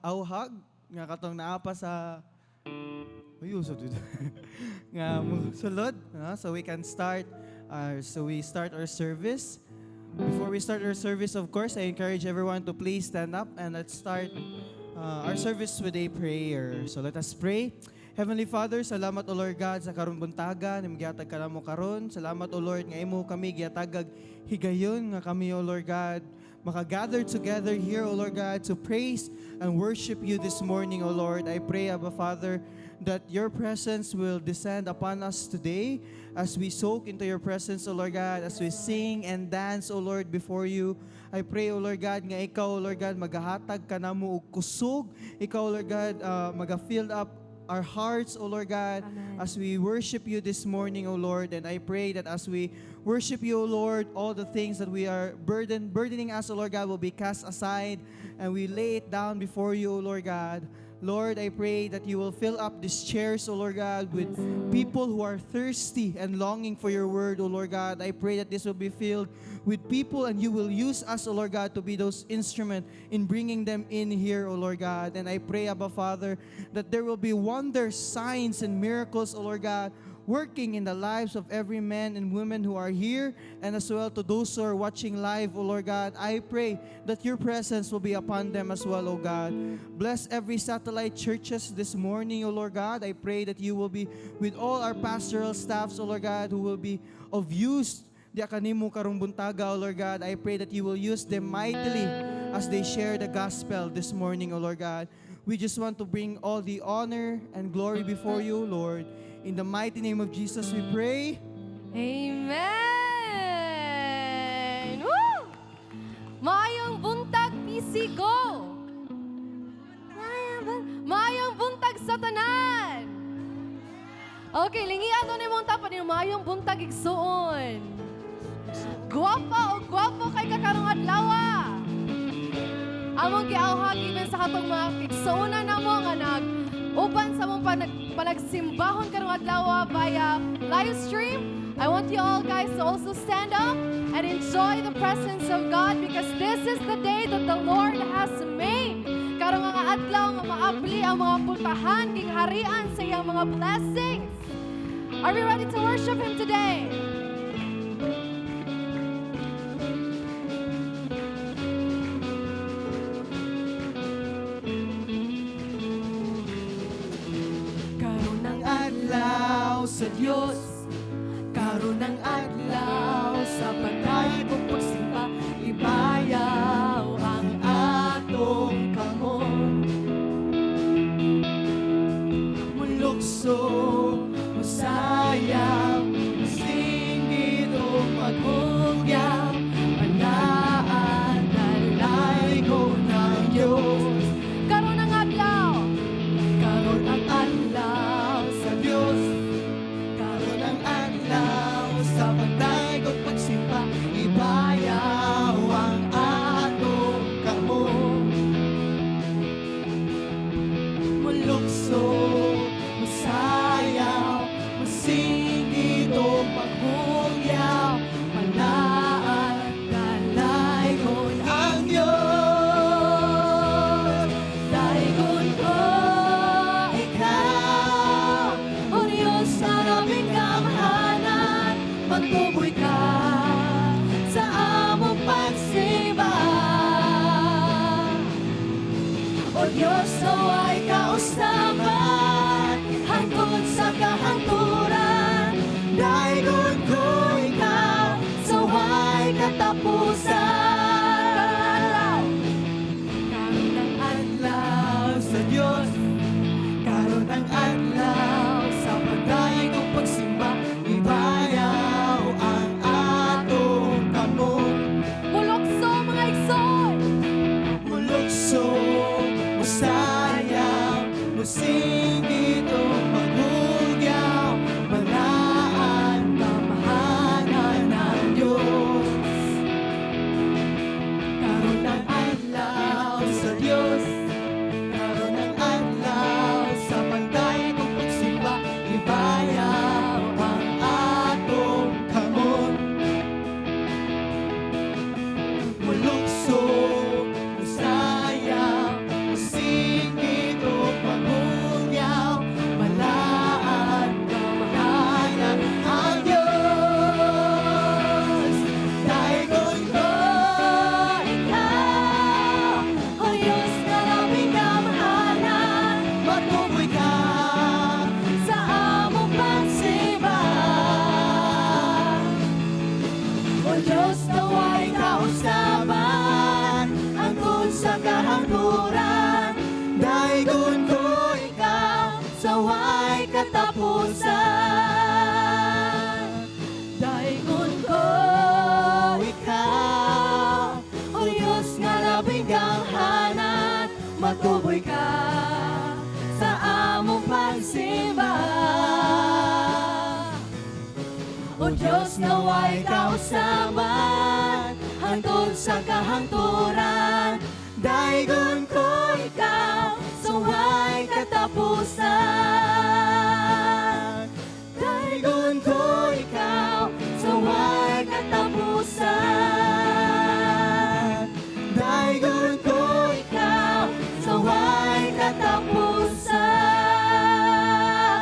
Auhag nga katong naa pa sa. Uy, uso dito. Nga sulod, no? So we start our service. Before we start our service, of course, I encourage everyone to please stand up and let's start our service with a prayer. So let us pray. Heavenly Father, salamat, O Lord God, sa karong buntaga nga gihatag ka namo karon. Salamat, O Lord, nga imo kami gihatagag higayon nga kami, O Lord God, makagather together here, O Lord God, to praise and worship you this morning, O Lord. I pray, Abba Father, that your presence will descend upon us today as we soak into your presence, O Lord God, as we sing and dance, O Lord, before you. I pray, O Lord God, nga ikaw, O Lord God, magahatag ka namo og kusog. Ikaw, O Lord God, maga-fill up our hearts, O Lord God, Amen. As we worship you this morning, O Lord. And I pray that as we worship you, O Lord, all the things that we are burdening us, O Lord God, will be cast aside and we lay it down before you, O Lord God. Lord, I pray that you will fill up these chairs, O Lord God, with people who are thirsty and longing for your word, O Lord God. I pray that this will be filled with people and you will use us, O Lord God, to be those instruments in bringing them in here, O Lord God. And I pray, Abba Father, that there will be wonders, signs, and miracles, O Lord God, working in the lives of every man and woman who are here and as well to those who are watching live, O Lord God. I pray that your presence will be upon them as well, O God. Bless every satellite churches this morning, O Lord God. I pray that you will be with all our pastoral staffs, O Lord God, who will be of use diha kanimo karong buntaga, O Lord God. I pray that you will use them mightily as they share the gospel this morning, O Lord God. We just want to bring all the honor and glory before you, Lord. In the mighty name of Jesus, we pray. Amen! Woo! Maayong buntag, PC Go! Maayong buntag sa tanan! Okay, lingian to ni mong tapat ni maayong buntag igsuon. Guwapa o guwapo kay kakarong adlaw. Among giawhag even sa katong mga igsuonan namo nga nag uban sa among panagsimbahon karong adlaw via live stream. I want you all guys to also stand up and enjoy the presence of God because this is the day that the Lord has made. Karong nga adlaw nga maabli ang mga pultahan gingharian sa iyang mga blessings. Are we ready to worship Him today? Karon ang adlaw sa Dios, karon ang adlaw sa pagdayeg ug pagsimba. Ibayaw ang atong kamot. Mulukso, musayaw, musinggit ug maghugyaw. Balaan dalaygon ang Dios. Karon ang adlaw. Karon ang adlaw sa Dios. Karon ang adlaw sa pagdayeg ug pagsimba. Ibayaw ang atong kamot. Mulukso, musayaw, musinggit ug maghugyaw. Balaan dalaygon ang Dios. Daygon ko ikaw, O Diyos sa labing gamhanan. Magtuboy ka sa among pagsimba. O Diyos, naway kausaban hangtod sa kahangturan. Daygon ko ikaw sa way katapusan. Karon ang adlaw sa Diyos. Karon ang adlaw sa pagdayeg ug pagsimba. Ibayaw ang atong kamot. Mulukso, mga igsoon. Mulukso, musayaw, musinggit ug maghugyaw. Balaan gamhanan ng Diyos. Karon ang adlaw sa Diyos. Karon ang adlaw sa pagdayeg ug pagsimba. Ibayaw ang atong kamot. Mulukso, musayaw, musinggit. katapusan. Daygon ko ikaw, O Diyos nga labing gamhanan, matuboy ka sa among pagsimba. O Diyos, naway kausaban hangtod sa kahangturan. Daygon ko ikaw sa way katapusan. Daygon ko ikaw sa way katapusan. Daygon ko ikaw sa way katapusan.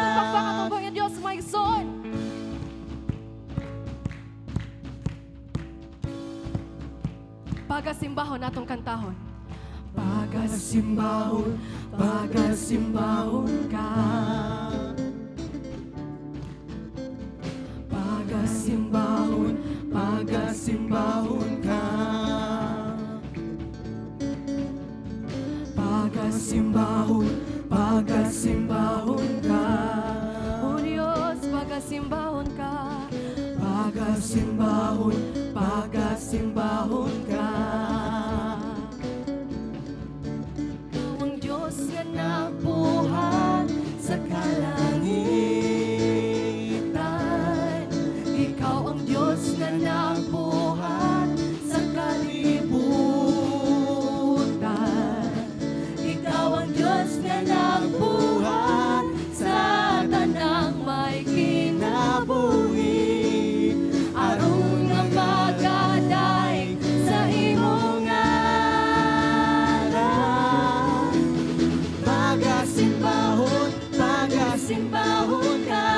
Atong pakpak atong Panginoon Diyos, mga igsoon. Pagasimbahon atong kantahon. Pagasimbahon, pagasimbahon ka. Pagasimbahon, pagasimbahon ka. Pagasimbahon, pagasimbahon ka. O Diyos, pagasimbahon ka. Pagasimbahon, pagasimbahon ka. Ikaw ang Diyos nga nagbuhat sa kalangitan. Ikaw ang Diyos nga nagbuhat sa kalibutan. Ikaw ang Diyos nga nagbuhat sa tanang may kinabuhi, aron nga magadayeg sa imong ngalan. Pagasimbahon, pagasimbahon ka,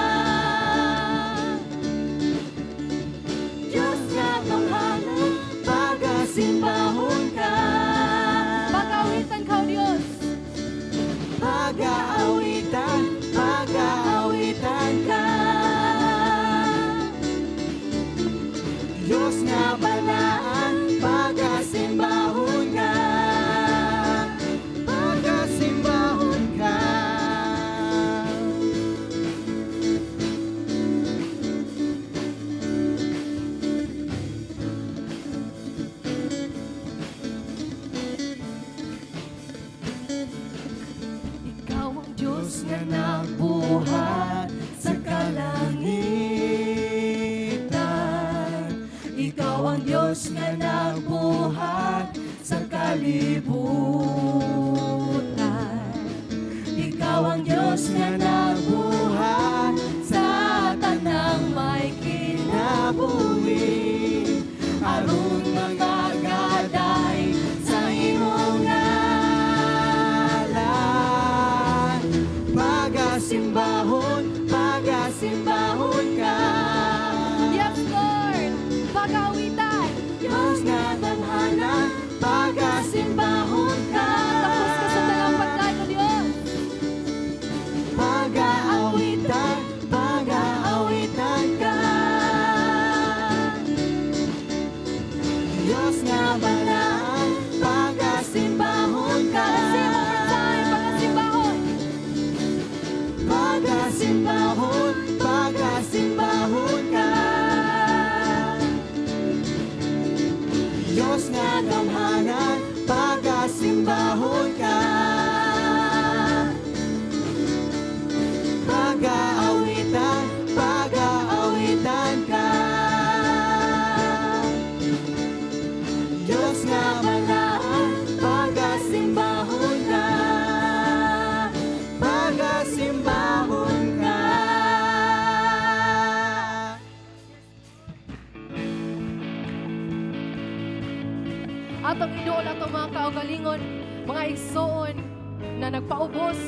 Diyos nga gamhanan, pagasimbahon ka. Pag-awitan ka, O Diyos. Pag-aawitan, pag-aawitan ka. Diyos nga balaan, pagasimbahon ka. Pagasimbahon ka. Ikaw ang Diyos nga nagbuhat sa kalangitan. Ikaw ang Diyos nga nagbuhat sa kalibutan. Ikaw ang Diyos nga nagbuhat sa tanang may kinabuhi, aron makagadaig sa imong ngalan. Pagasimbahon, pagasimbahon ka. Yes, Lord! Pag-awitan! Diyos nga gamhanan, pagasimbahon ka. Tapos ka sa tanang pagdaig, O Diyos! Pag-aawitan, pag-aawitan ka. Diyos nga balaan, pagasimbahon ka. Let's say one more time, pagasimbahon! Pagasimbahon, pagasimbahon ka. Diyos nga gamhanan, pagasimbahon ka. Pag-aawitan, pag-aawitan ka. Diyos nga balaan, pagasimbahon ka. Pagasimbahon ka. Atong iduol atong mga kaugalingon, mga igsoon na nagpaubos,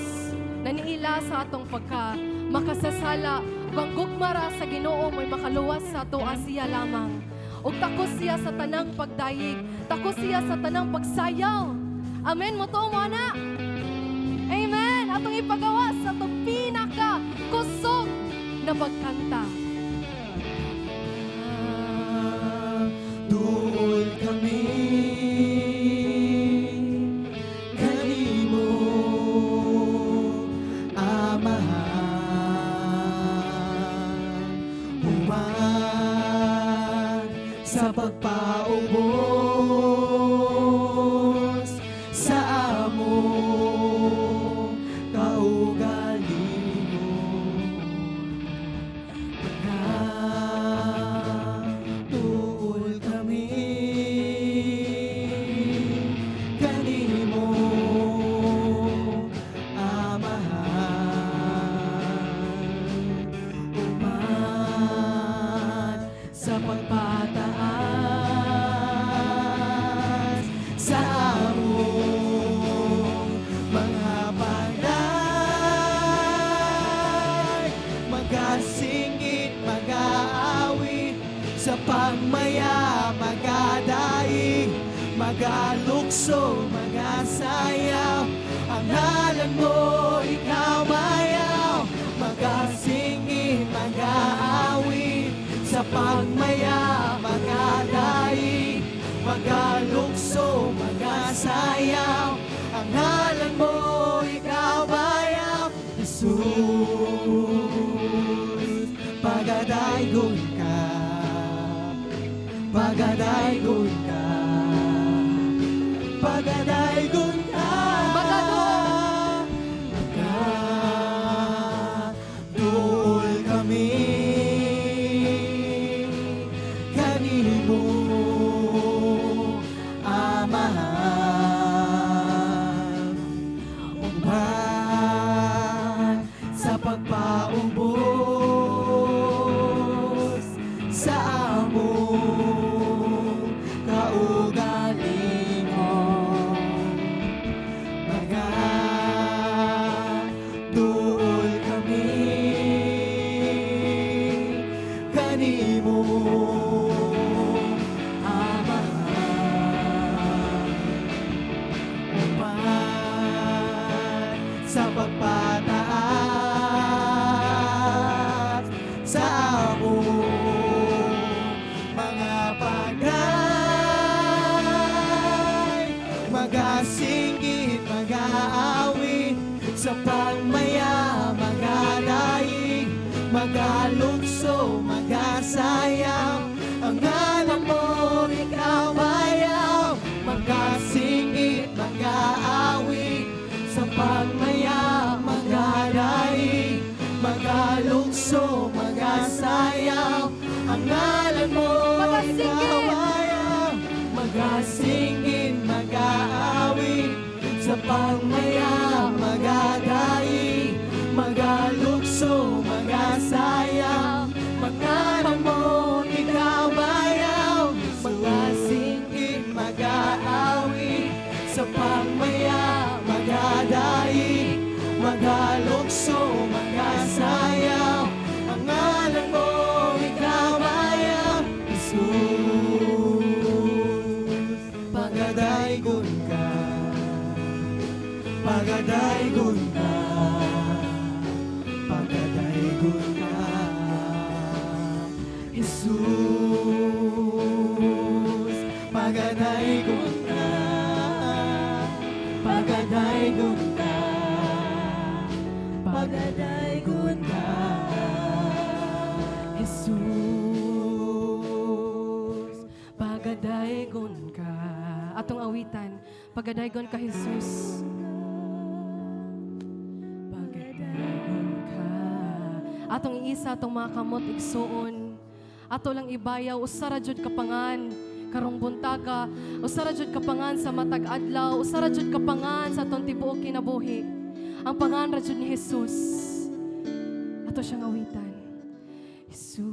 na niila sa atong pagka makasasala. Ug ang gugma ra sa Ginoo mo'y makaluwas sa ato siya lamang. Ug takos siya sa tanang pagdayeg, takos siya sa tanang pagsayaw. Amen mo to mo na. Amen. Atong ipagawas sa atong pinaka kusog na pagkanta. Duol kami kanimo, Amahan. pagpaubos sa among kaugalingon. Magatuol kami kanimo, Amahan, uman sa pagpataas sa among mga panday. Magasingit, mag-aawit, sa pagmaya, magadaig, magalukso, magasayaw. Ang ngalan mo, ikaw bayaw. Magasingit, mag-aawit, sa pagmaya, magadaig, magalukso, magasayaw. Ang ngalan mo, ikaw bayaw. Jesus, pagadaygon ka, pagadaygon ka, pagadaygon ka. Magaduol. Duol kami kanimo, Amahan, uban sa pagpaubos sa among kaugalingon. Magaduol kami kanimo, Amahan, uban sa pagpataas sa among mga pagay. Magasingit, mag-aawit, sa pagmaya, magadaig, magalukso, magasayaw. Ang ngalan mo, ikaw bayaw. Magasingit, mag-aawit, sa pagmaya, magadaig, magalukso, magasayaw. Ang ngalan mo, Magasingit. ikaw bayaw. Magasingit, mag-aawit, sa pagmaya, magadaig, magalukso, magasayaw. Pangalan mo, ikaw bayaw. Magasingit, mag-aawit, sa pagmaya, magadaig, magalukso, magasayaw. Ang ngalan mo, ikaw bayaw. Jesus, pagadaygon ka, pagadaygon ka, pagadaygon ka. Jesus, pagadaygon ka, pagadaygon ka, pagadaygon ka. Jesus, pagadaygon ka. Atong awitan, pagadaygon ka, Jesus. Pagadaygon ka. Atong iisa atong mga kamot, igsuon. Ato lang ibayaw, usa ra jud ka pangan karong buntaga, usa ra jud ka pangan sa matag adlaw, usa ra jud ka pangan sa atong tibuok kinabuhi. Ang pangan ra jud ni Jesus. Ato siyang awitan. Jesus,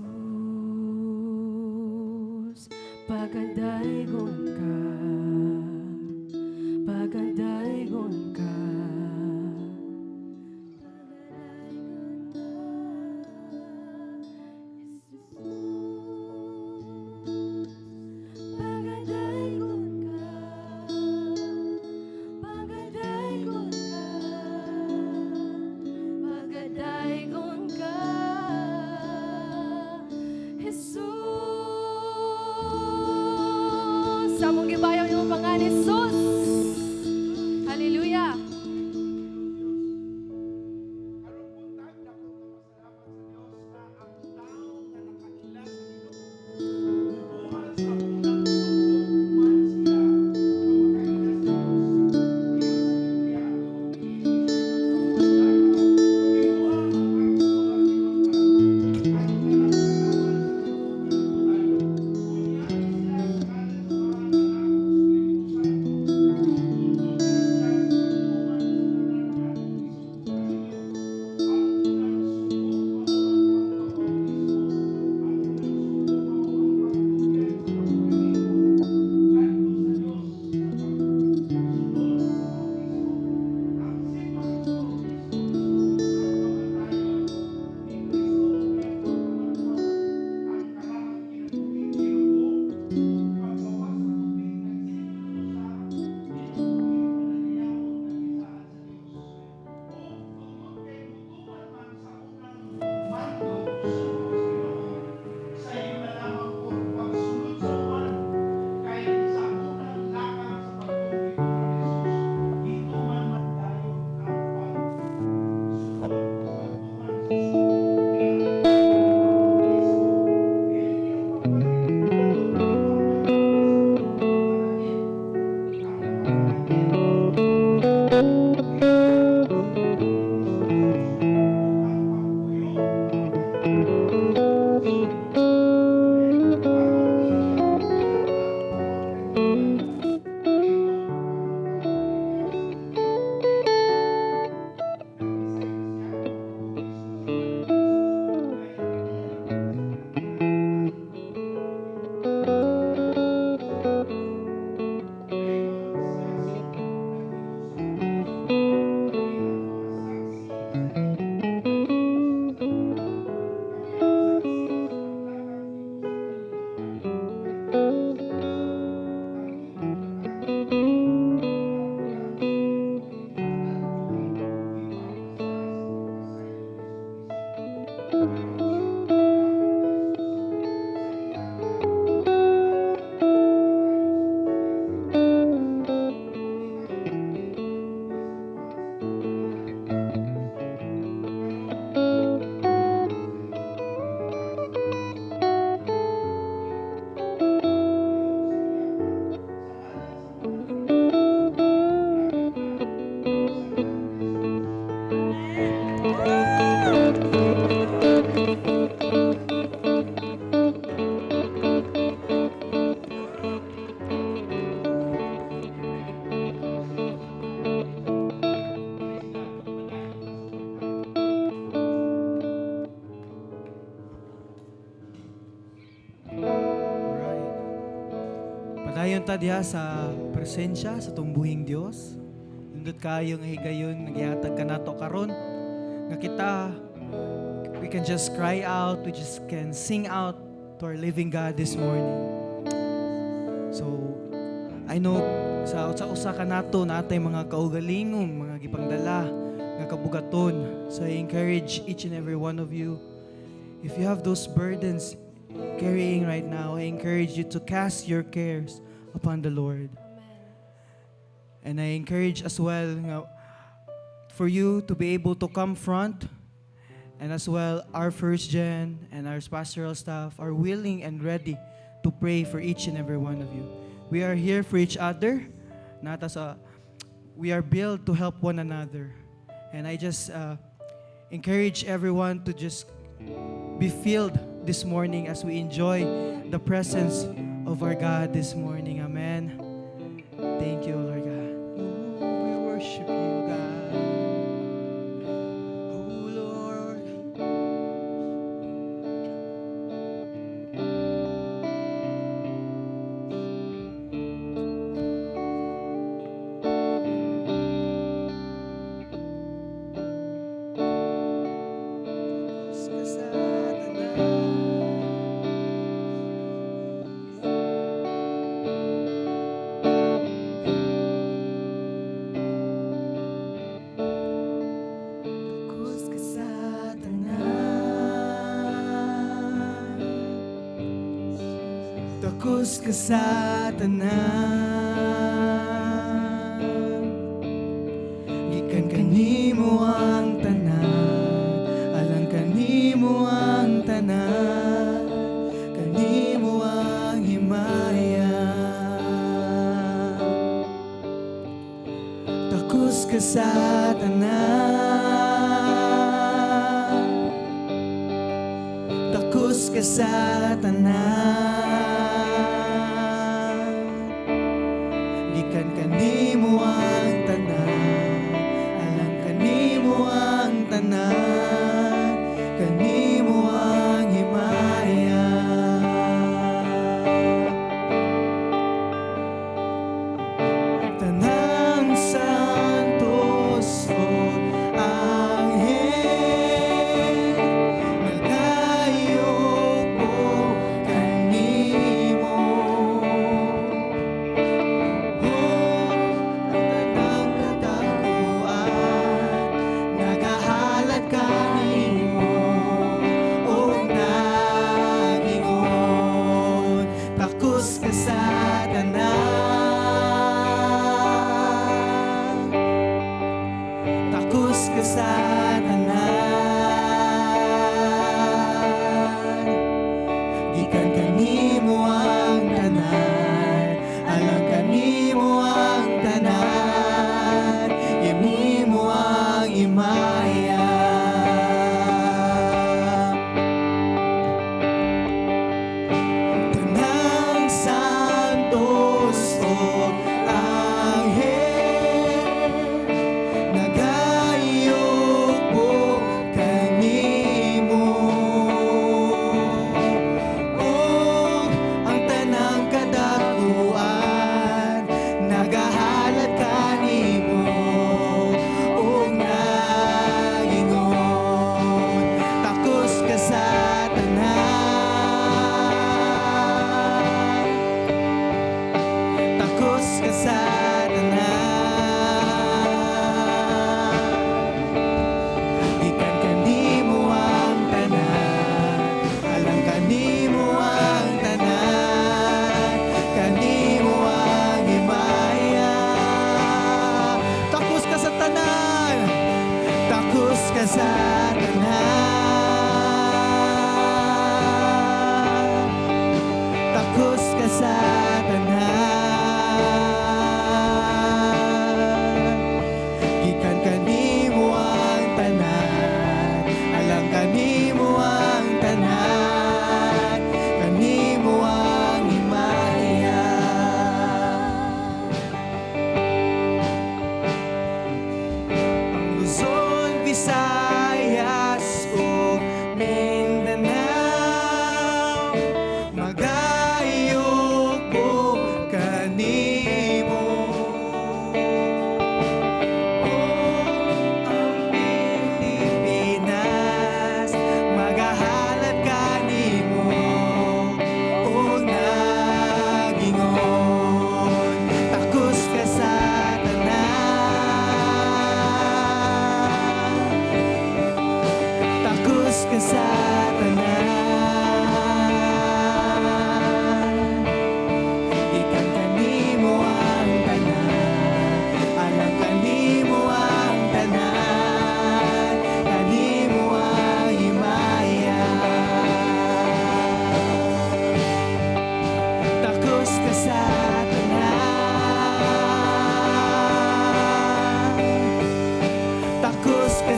pagadaygon ka, pagadaygon ka. Pagadaygon ka, pagadaygon ka, Pagadaygon ka, Jesus. Sa among gibayaw. Padayon ta diha sa presensya sa atong buhing Dios. Nindot kayo nga higayon nga gihatag kanato karon nga kita, we can just cry out, we just can sing out to our living God this morning. So I know sa usa kanato natay mga kaugalingong mga gipangdala nga kabugaton. So I encourage each and every one of you, if you have those burdens carrying right now, I encourage you to cast your cares upon the Lord. And I encourage as well nga for you to be able to come front, and as well our first gen and our pastoral staff are willing and ready to pray for each and every one of you. We are here for each other, not as a we are built to help one another. And I just encourage everyone to just be filled this morning as we enjoy the presence of our God this morning. Amen. Thank you, Lord God. We worship you, God. Oh, Lord. Takos ka sa tanan. Takos ka sa tanan. Takos ka sa tanan. Gikan kanimo ang tanan, alang kanimo ang tanan, kanimo ang himaya. Takos ka sa tanan. Takos ka sa tanan. Gikan kanimo ang tanan, alang kanimo ang tanan, kanimo ang himaya. Tanang santos ug anghel nagayugbo kanimo. Ug ang tanang kadakuan nagahalad kanimo ug nagingon, takos ka sa tanan. Takos ka sa tanan. Gikan kanimo ang tanan, alang kanimo ang tanan, kanimo ang himaya. Tanang santos ug anghel nagayugbo kanimo. Ug ang tanang kadakuan nagahalad kanimo ug nagingon, takos ka sa tanan. Takos ka sa tanan. Gikan kanimo ang tanan, alang kanimo ang tanan, kanimo ang himaya. Takos ka sa tanan. Takos ka sa tanan. Takos ka sa tanan. Gikan kanimo ang tanan, alang kanimo ang tanan, kanimo ang himaya. Ang Luzon, Visayas ug Mindanao magayugbo kanimo.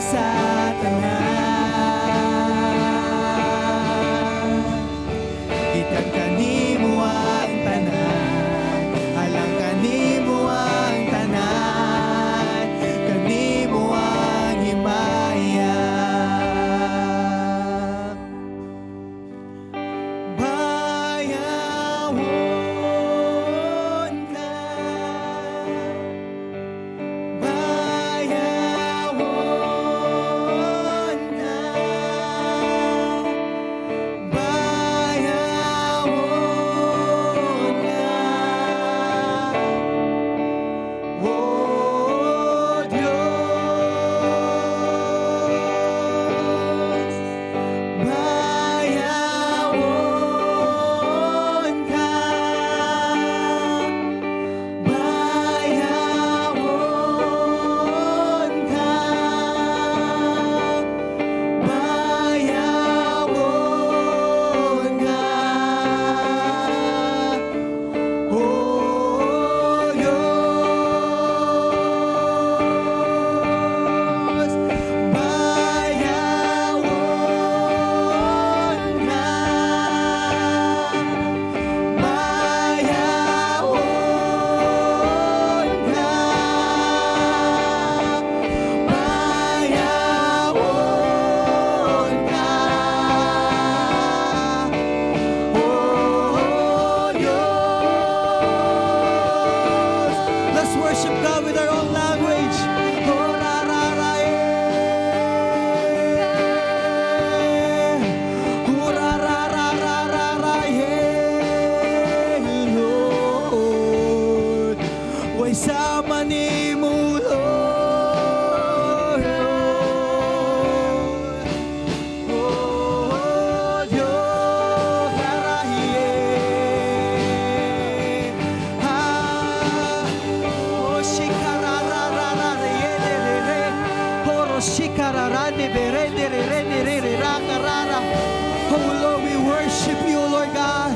sa tanan. Gikan kanimo ang tanan, alang kanimo ang tanan, kanimo ang himaya. Bayawon ka, bayawon ka, bayawon ka, O Diyos. Bayawon ka, bayawon ka, bayawon ka, O Diyos. Bayawon ka, bayawon ka, bayawon ka, O Diyos. Let's worship God with our own language. Oh, ra, ra, ra, eh. Oh, ra, ra, ra, ra, ra, ra, eh, Lord. Way sama nimo, Lord. Oh, Diyos, rarahiye. Ah, oh, shikarararara, re, re, re. Oro, shikararande, bere, de, re, re, de, re, re, ra, karara. Oh Lord, we worship you, Lord God.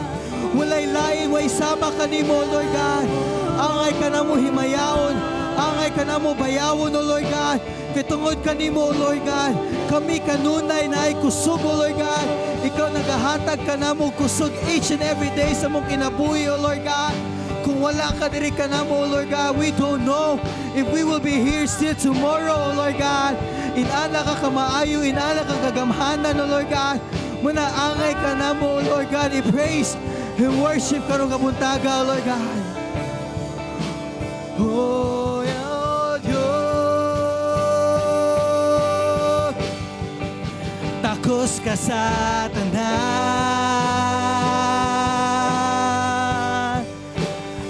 Walay lain, way sama kanimo, Lord God. Angay ka namo himayaon, angay ka namo bayawon, O Lord God. Kay tungod kanimo, O Lord God, kami kanunay naay kusog, O Lord God. Ikaw nagahatag kanamo kusog each and every day sa among kinabuhi, O Lord God. Kung wala ka diri kanamo, O Lord God, we don't know if we will be here still tomorrow, O Lord God. Inana ka kamaayo, inana ka kagamhanan, O Lord God. Muna angay ka namo, O Lord God, i-praise and worship karong kabuntaga, O Lord God. Oh, oh Diyos, takos ka sa tanan.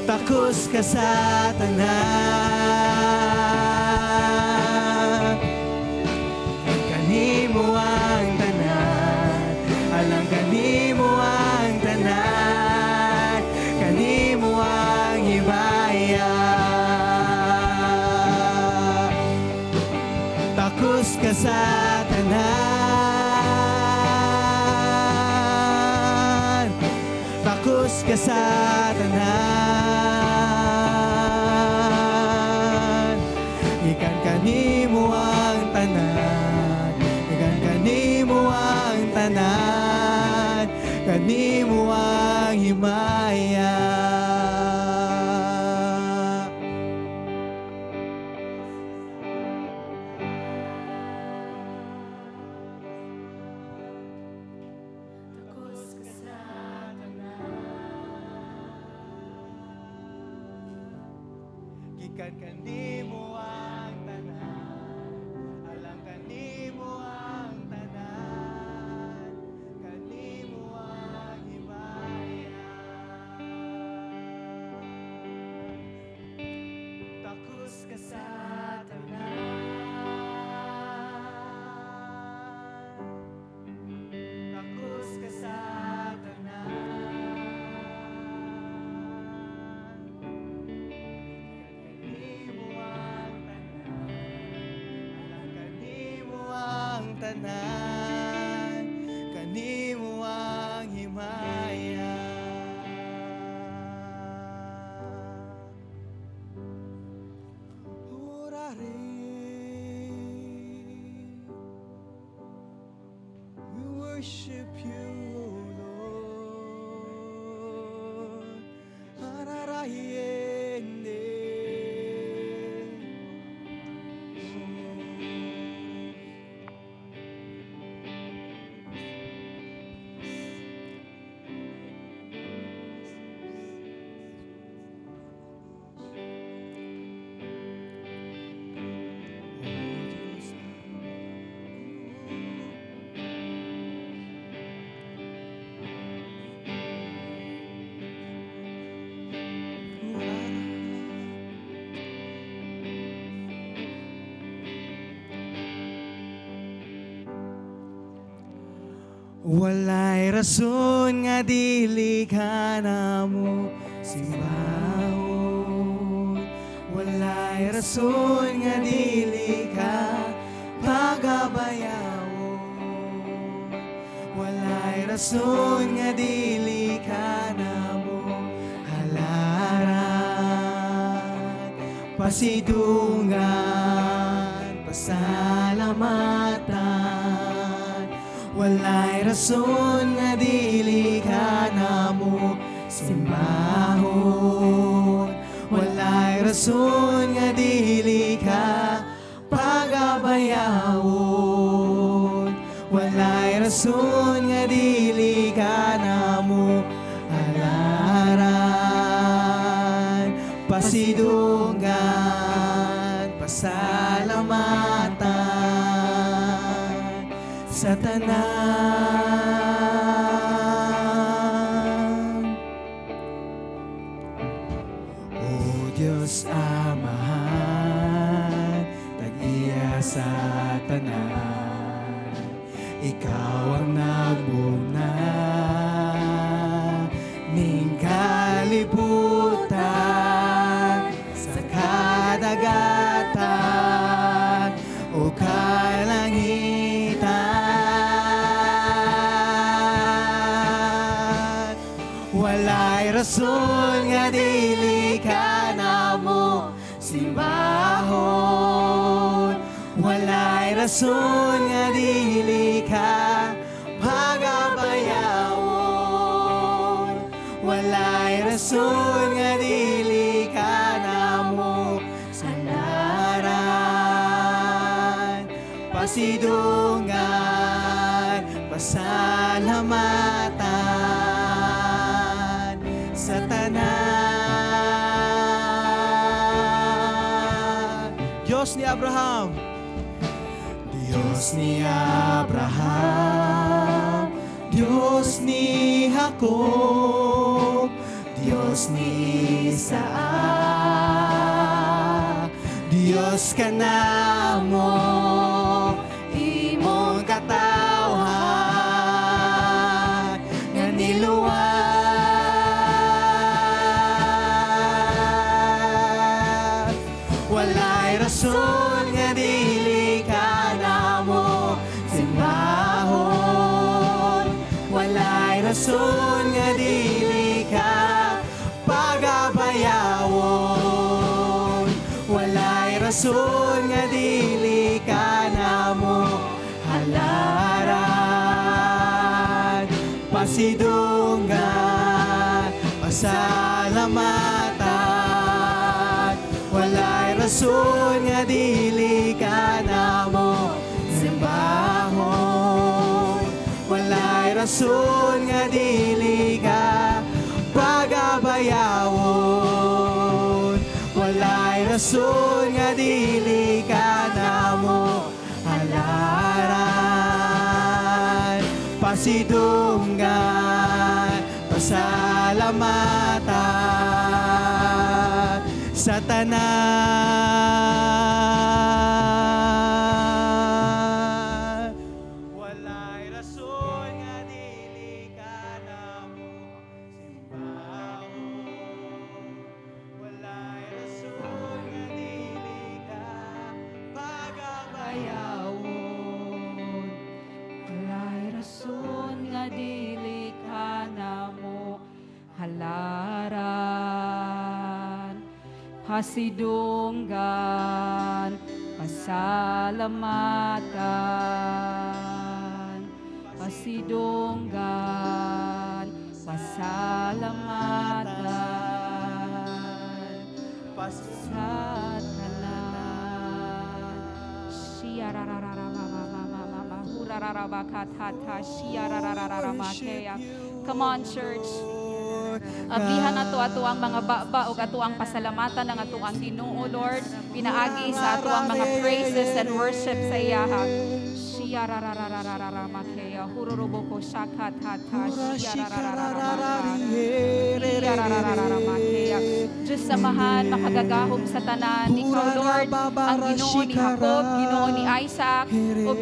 Takos ka sa tanan. Kanimo ang tanan, alang kanimo ang tanan, kanimo ang himaya. Takos ka sa tanan. Takos ka sa tanan. Gikan kanimo ang tanan, gikan kanimo ang tanan, kanimo ang himaya. Takos ka sa tanan. Gikan kanimo ang tanan, alang kanimo ang tanan, kanimo ang himaya. Takos ka sa tanan. Takos ka sa tanan. Kanimo ang tanan, alang kanimo ang tanan, kanimo ang himaya. Orare. Walay rason nga dili ka namo simbahon. Walay rason nga dili ka pagabayawon. Walay rason nga dili ka namo halaran, pasidungan, pasalamatan. Walay rason nga dili ka namo simbahon. Walay rason nga dili ka pagabayawon. Walay rason nga dili ka namo halaran, pasidungan, pasalamatan sa tanan. O Diyos Amahan, tag-iya sa tanan, Ikaw ang nagbuna ning kalibutan, sa kadagatan o kalangitan. Walay rason nga dili ka namo simbahon. Walay rason nga dili ka pagabayawon. Walay rason nga dili ka namo halaran, pasidungan, pasalamatan sa tanan. Diyos ni Abraham, Diyos ni Abraham, Diyos ni Jacob, Diyos ni Isaac, Diyos ka namo, imong katawhan nga niluwas. Walay rason nga dili ka namo simbahon. Walay rason nga dili ka pagabayawon. Walay rason nga dili ka namo halaran, pasidungan, pasalamatan. Walay rason nga dili ka namo simbahon. Walay rason nga dili ka pagabayawon. Walay rason nga dili ka namo halaran, pasidungan, pasalamatan sa tanan. Walay rason nga dili ka namo simbahon. Walay rason nga dili ka pagabayawon. Walay rason nga dili ka namo halaran, pasidunggan, pasalamatan, pasidunggan, pasalamatan sa tanan. Shiyararararabababababa, hurararabakatata, shiyararararamakeya. Come on, church. Ablihan nato ato ang mga baba ug ato ang pasalamatan ng ato ang Ginoo, Lord, pinaagi sa ato ang mga praises and worship sa iyaha. Shiyarararararamakeya, hururuboko shakatata, shiyararararamakeya. Diyos Amahan, makagagahom sa tanan. Ikaw, Lord, ang Ginoo ni Jacob, Ginoo ni Isaac ug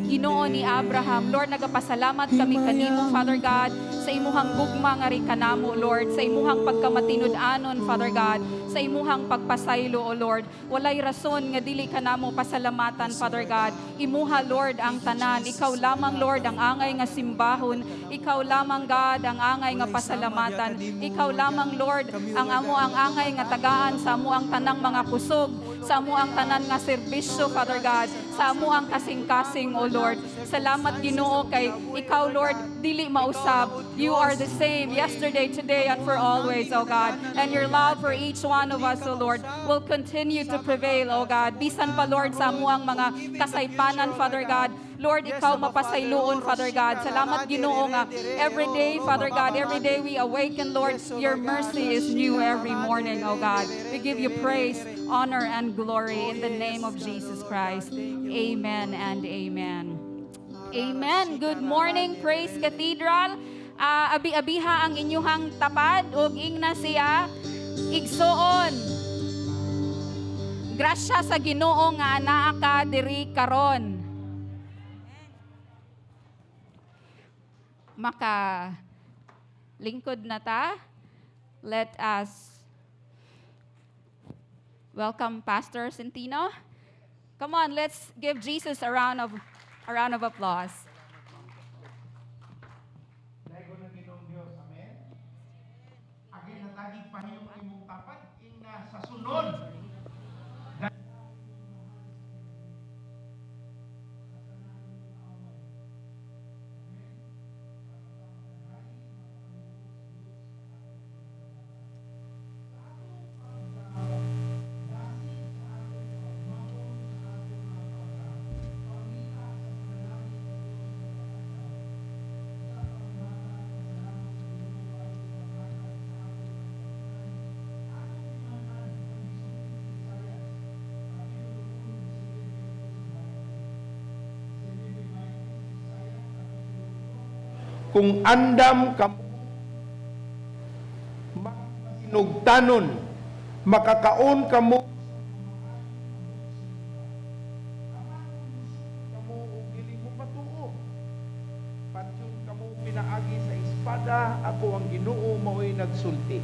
Ginoo ni Abraham. Lord, nagapasalamat kami kanimo, Father God, sa imuhang gugma nga ri kanamo, Lord, sa imuhang pagkamatinud-anon, Father God, sa imuhang pagpasaylo, O Lord. Walay rason nga dili kanamo pasalamatan, Father God. Imuha, Lord, ang tanan. Ikaw lamang, Lord, ang angay nga simbahon. Ikaw lamang, God, ang angay nga pasalamatan. Ikaw lamang, Lord, ang amo ang angay nga tagaan sa amo ang tanang mga kusog, sa amo ang tanan nga serbisyo, Father God, sa amo ang kasing-kasing, O Lord. Salamat, Ginoo, kay ikaw, Lord, dili mausab. You are the same yesterday, today, and for always, O God. And your love for each one of us, O Lord, will continue to prevail, O God. Bisan pa, Lord, sa amuang mga kasaypanan, Father God. Lord, ikaw mapasayloon, Father God. Salamat, Ginoo, nga every day, Father God, every day we awaken, Lord, your mercy is new every morning, O God. We give you praise, honor, and glory in the name of Jesus Christ. Amen and amen. Amen. Good morning, Praise Cathedral. Abi-abiha ang inyuhang tapad ug ingna siya, "Igsuon, grasya sa Ginoo nga anaa ka diri karon." Maka lingkod na ta. Let us welcome Pastor Centino. Come on, let's give Jesus a round of applause. Daygon ang Ginoong Dios. Amen. Again, natagig pahiyong imong tapad ingna sa sunod. Kung andam ka masinugtanon, makakaon kamo kamo ug dili mo patuo. Patyon kamo pinaagi sa espada, ako ang Ginoo mao'y nagsulti.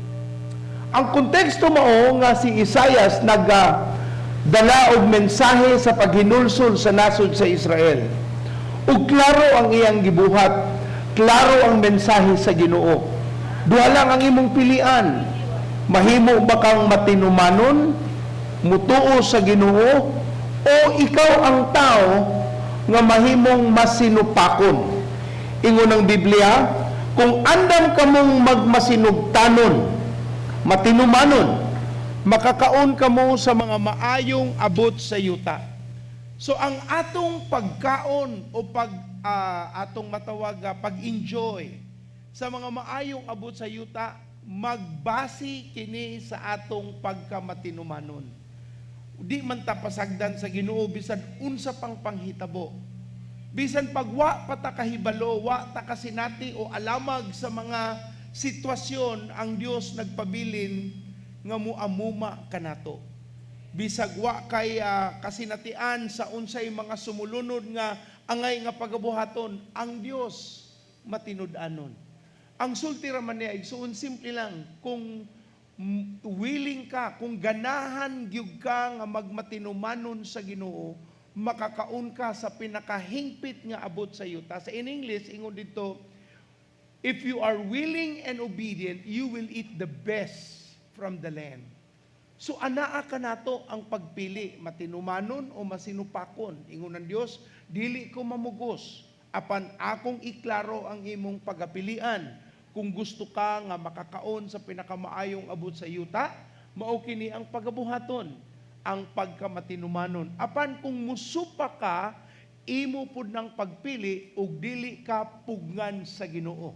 Ang konteksto mao nga si Isayas naga dala og mensahe sa paghinulsol sa nasod sa Israel. Ug klaro ang iyang gibuhat, klaro ang mensahe sa Ginoo. Duha lang ang imong pilian. Mahimo ba kang matinumanon, mutuo sa Ginoo, o ikaw ang tao nga mahimong masinupakon? Ingon ang Biblia, kung andam kamong magmasinugtanon, matinumanon, makakaon kamo sa mga maayong abot sa yuta. So ang atong pagkaon o pag atong matawag pag-enjoy sa mga maayong abot sa yuta, magbasi kini sa atong pagkamatinumanon. Di man ta pasagdan sa Ginoo bisan unsa pang panghitabo. Bisan pag wa pa ta kahibalo, wa ta kasinati o alamag sa mga sitwasyon, ang Dios nagpabilin nga muamuma kanato. Bisag wa kay kasinatian sa unsay mga sumulunod nga angay nga pagabuhaton, ang Dios matinud-anon. Ang sulti ra man niya, igsuon, simple lang, kung willing ka, kung ganahan gyud ka nga magmatinumanon sa Ginoo, makakaon ka sa pinakahingpit nga abot sa yuta. Sa in English, ingon dito, "If you are willing and obedient, you will eat the best from the land." So anaa ka nato ang pagpili, matinumanon o masinupakon. Ingon ng Dios, "Dili ko mamugos apan akong iklaro ang imong pagapilian. Kung gusto ka nga makakaon sa pinakamaayong abot sa yuta, mao kini ang pagabuhaton, ang pagkamatinumanon. Apan kung musupa ka, imo pud ng pagpili ug dili ka pugnan sa Ginoo."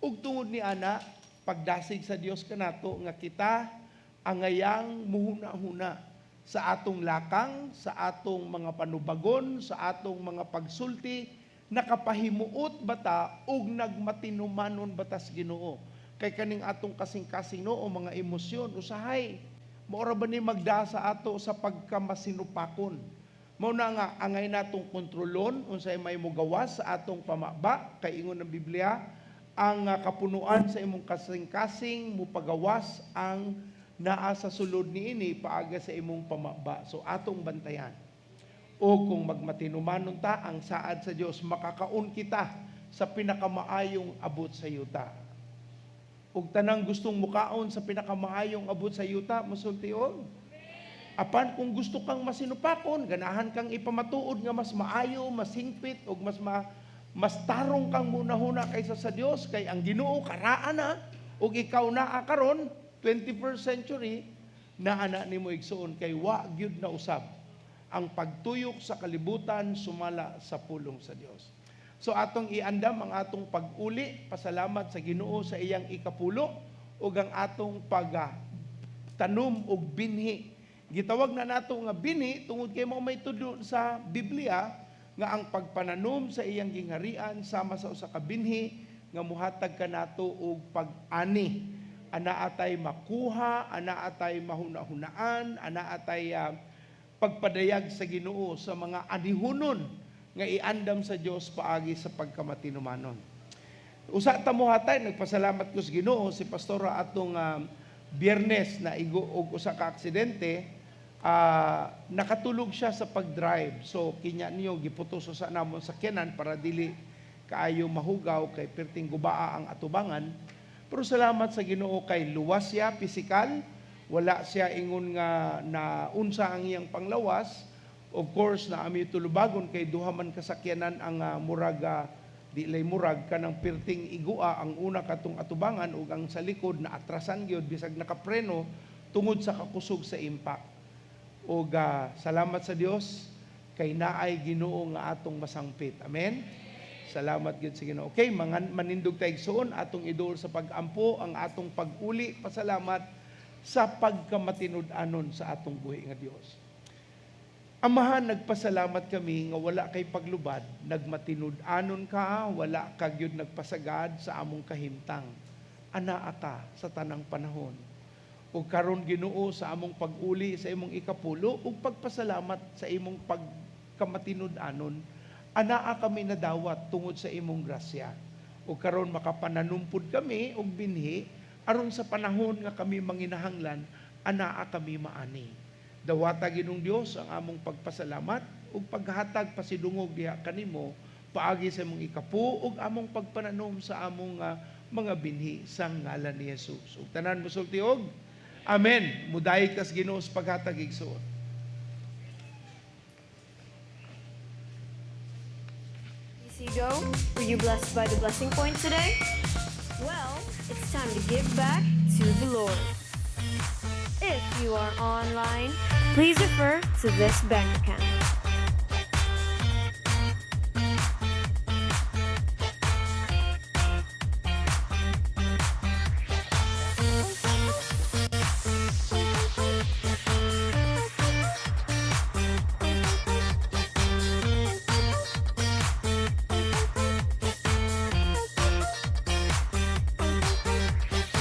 Ug tungod ni ana, pagdasig sa Dios kanato nga kita angayang muhuna-huna sa atong lakang, sa atong mga panubagon, sa atong mga pagsulti, nakapahimuot bata ug nagmatinumanon bata sa Ginoo? Kay kaning atong kasing-kasing, no, o mga emosyon, usahay mao ra ba ni magda sa ato sa pagkamasinupakon. Mao na nga angay natong kontrolon unsay may mogawas sa atong pamaba kay ingon ng Biblia ang kapunuan sa imong kasing-kasing mupagawas ang naa sa sulod niini paaga sa imong pamaba. So atong bantayan. O kung magmatinumanon ta ang saad sa Dios, makakaon kita sa pinakamaayong abot sa yuta. Ug tanang gustong mukaon sa pinakamaayong abot sa yuta, musulti og. Apan kung gusto kang masinupakon, ganahan kang ipamatuod nga mas maayo, mas hingpit ug mas tarong kang munahuna kaysa sa Dios, kay ang Ginoo karaan na ug ikaw naa karon 21st century, naa na nimo igsuon kay wa gyud na usab ang pagtuyok sa kalibutan sumala sa pulong sa Dios. So atong iandam ang atong pag-uli, pasalamat sa Ginoo sa iyang ikapulo ug ang atong pag tanom og binhi. Gitawag na nato nga binhi tungod kay mao may tudlo sa Biblia nga ang pagpananom sa iyang gingharian sama sa usa ka binhi nga muhatag kanato og pag-ani. Anaa tay makuha, anaa tay mahuna-hunaan, anaa tay pagpadayag sa Ginoo sa mga anihunon nga iandam sa Dios paagi sa pagkamatinumanon. Usa ta mohatay, nagpasalamat ko sa Ginoo si pastora atong Biyernes na igo og usa ka aksidente, nakatulog siya sa pag-drive. So kinya niyo giputos sa namon sakyanan para dili kaayo mahugaw kay perting gubaa ang atubangan. Pero salamat sa Ginoo kay luwas siya pisikal, wala siya ingon nga na unsa ang iyang panglawas. Of course, na ami tulubagon kay duha man kasakyanan ang murag di lay murag kanang pirting igua ang una katong atubangan ug ang sa likod na atrasan gyud bisag nakapreno tungod sa kakusog sa impact. Ug salamat sa Dios kay naay Ginoo nga atong masangpit. Amen. Salamat gyud sa Ginoo. Okay, mga manindog ta igsuon, atong idol sa pag-ampo ang atong pag-uli pasalamat sa pagkamatinud-anon sa atong buhi nga Dios. Amahan, nagpasalamat kami nga wala kay paglubad, nagmatinud-anon ka, wala ka gyud nagpasagad sa among kahimtang. Anaa ka sa tanang panahon. Ug karon Ginoo sa among pag-uli sa imong ikapulo ug pagpasalamat sa imong pagkamatinud-anon, anaa kami nadawat tungod sa imong grasya. Ug karon makapananumpod kami og binhi aron sa panahon nga kami manginahanglan, anaa kami maani. Dawata Ginoong Dios ang among pagpasalamat ug paghatag pasidungog diha kanimo paagi sa imong ikapu ug among pagpananom sa among mga binhi sa ngalan ni Jesus. Ug tanan mosulti og Amen. Mudayeg tas Ginoo sa paghatag igsuon. Go. Were you blessed by the blessing point today? Well, it's time to give back to the Lord. If you are online, please refer to this bank account.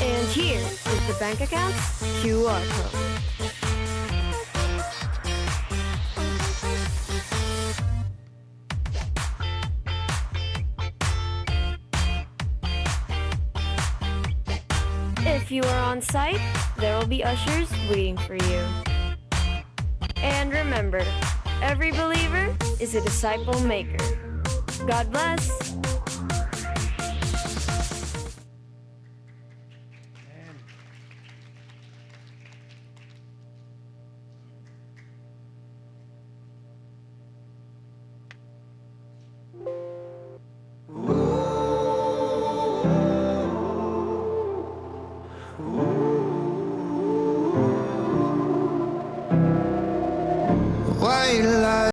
And here is the bank account's QR code. If you are on site, there will be ushers waiting for you. And remember, every believer is a disciple maker. God bless. White light.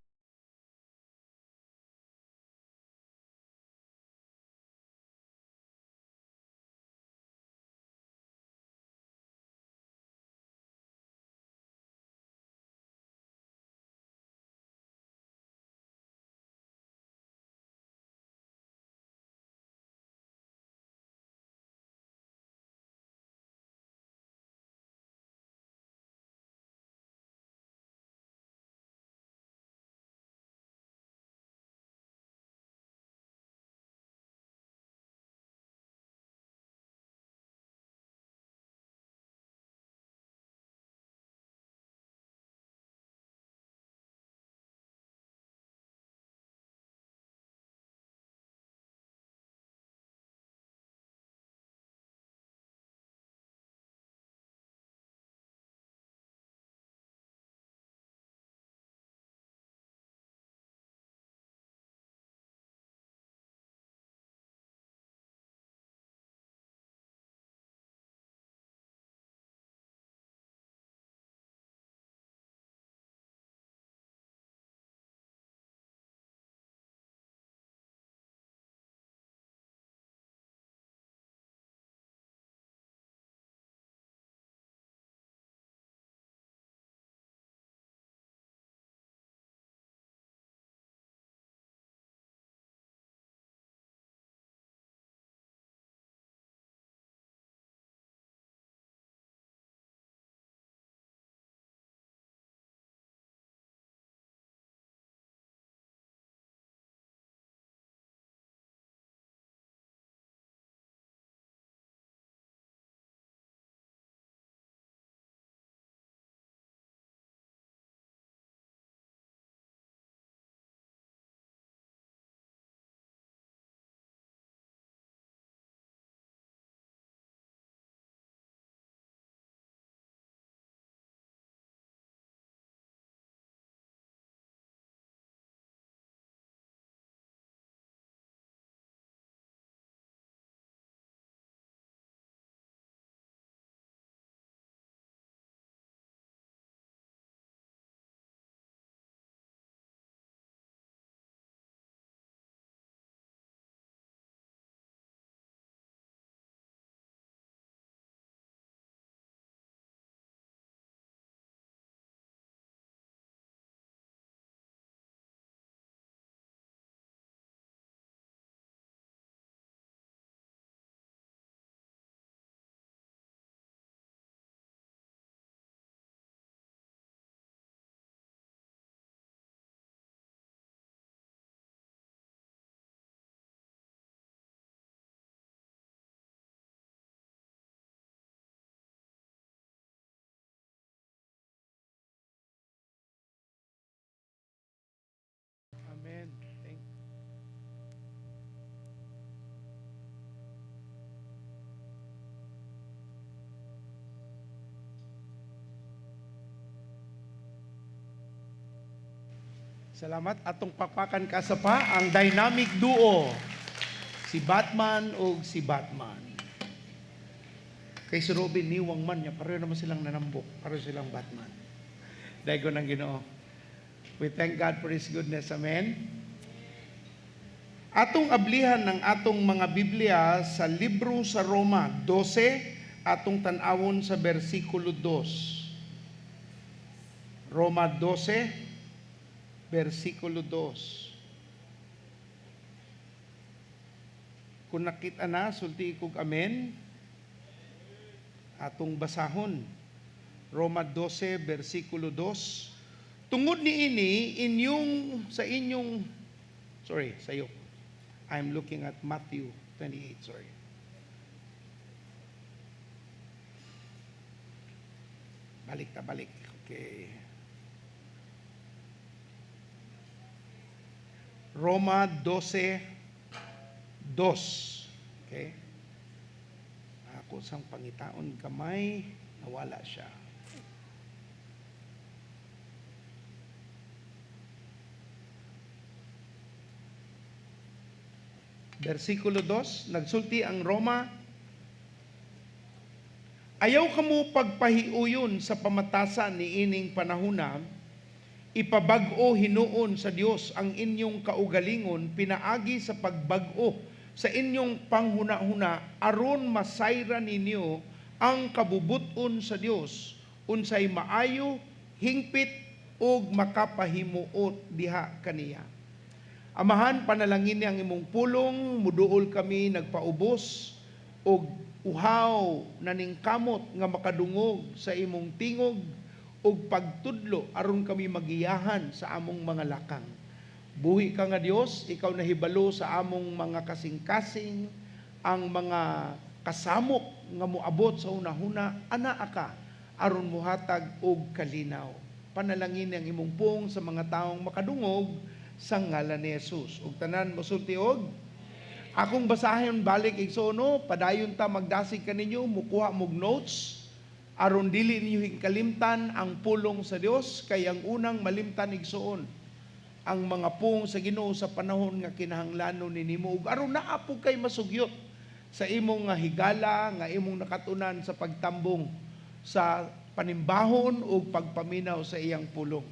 Salamat. Atong pakpakan kasa pa ang dynamic duo. Si Batman o si Batman. Kay si Robin niwang man niya, pareho naman silang nanambok, pareho silang Batman. Daygon ang Ginoo. We thank God for His goodness. Amen. Atong ablihan ng atong mga Biblia sa libro sa Roma 12, atong tan-awon sa bersikulo 2. Roma 12, versikulo 2. Kung nakita na, sulti kog amen. Atong basahon. Roma 12, versikulo 2. Tungod niini, inyong, sa inyong, sorry, sa iyo. I'm looking at Matthew 28, sorry. Balik ta, balik. Okay. Roma 12, 2. Okay? Ako sang pangitaon kamay, nawala siya. Versikulo 2, nagsulti ang Roma, "Ayaw kamo pagpahiuyon sa pamatasan ni ining panahona, ipabag-o hinuon sa Dios ang inyong kaugalingon pinaagi sa pagbag-o sa inyong panghuna-huna aron masayra ninyo ang kabubuton sa Dios unsay maayo, hingpit ug makapahimuot diha kaniya." Amahan, panalangin ang imong pulong, muduol kami nagpaubos og uhaw naningkamot nga makadungog sa imong tingog ug pagtudlo aron kami magiyahan sa among mga lakang. Buhi ka nga Dios, ikaw nahibalo sa among mga kasing-kasing, ang mga kasamok nga moabot sa hunahuna, anaa ka aron mohatag og kalinaw. Panalangin ang imong pung sa mga taong makadungog sa ngalan ni Jesus. Ug tanan mosulti og akong basahin balik igsoon, padayon ta magdasig kaninyo, mukuha mog notes aron dili ninyo hingkalimtan ang pulong sa Dios, kay ang unang malimtan, igsoon, ang mga pung sa Ginoo sa panahon nga kinahanglanon ni nimo ug aron naa po kay masugyot sa imong nga higala nga imong nakatunan sa pagtambong sa panimbahon ug pagpaminaw sa iyang pulong.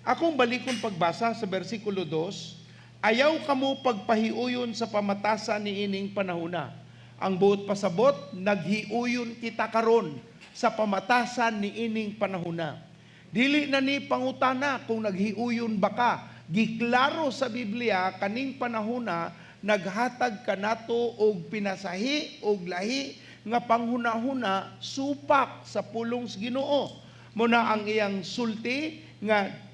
Akong balikon pagbasa sa versikulo 2, "Ayaw kamo pagpahiuyon sa pamatasan ni ining panahona." Ang buot pasabot, naghiuyon kita karon sa pamatasan ni ining panahona. Dili na ni pangutana kung naghiuyon ba ka. Giklaro sa Biblia kaning panahona naghatag kanato og pinasahi og lahi nga panghunahuna supak sa pulong sa Ginoo. Muna ang iyang sulti nga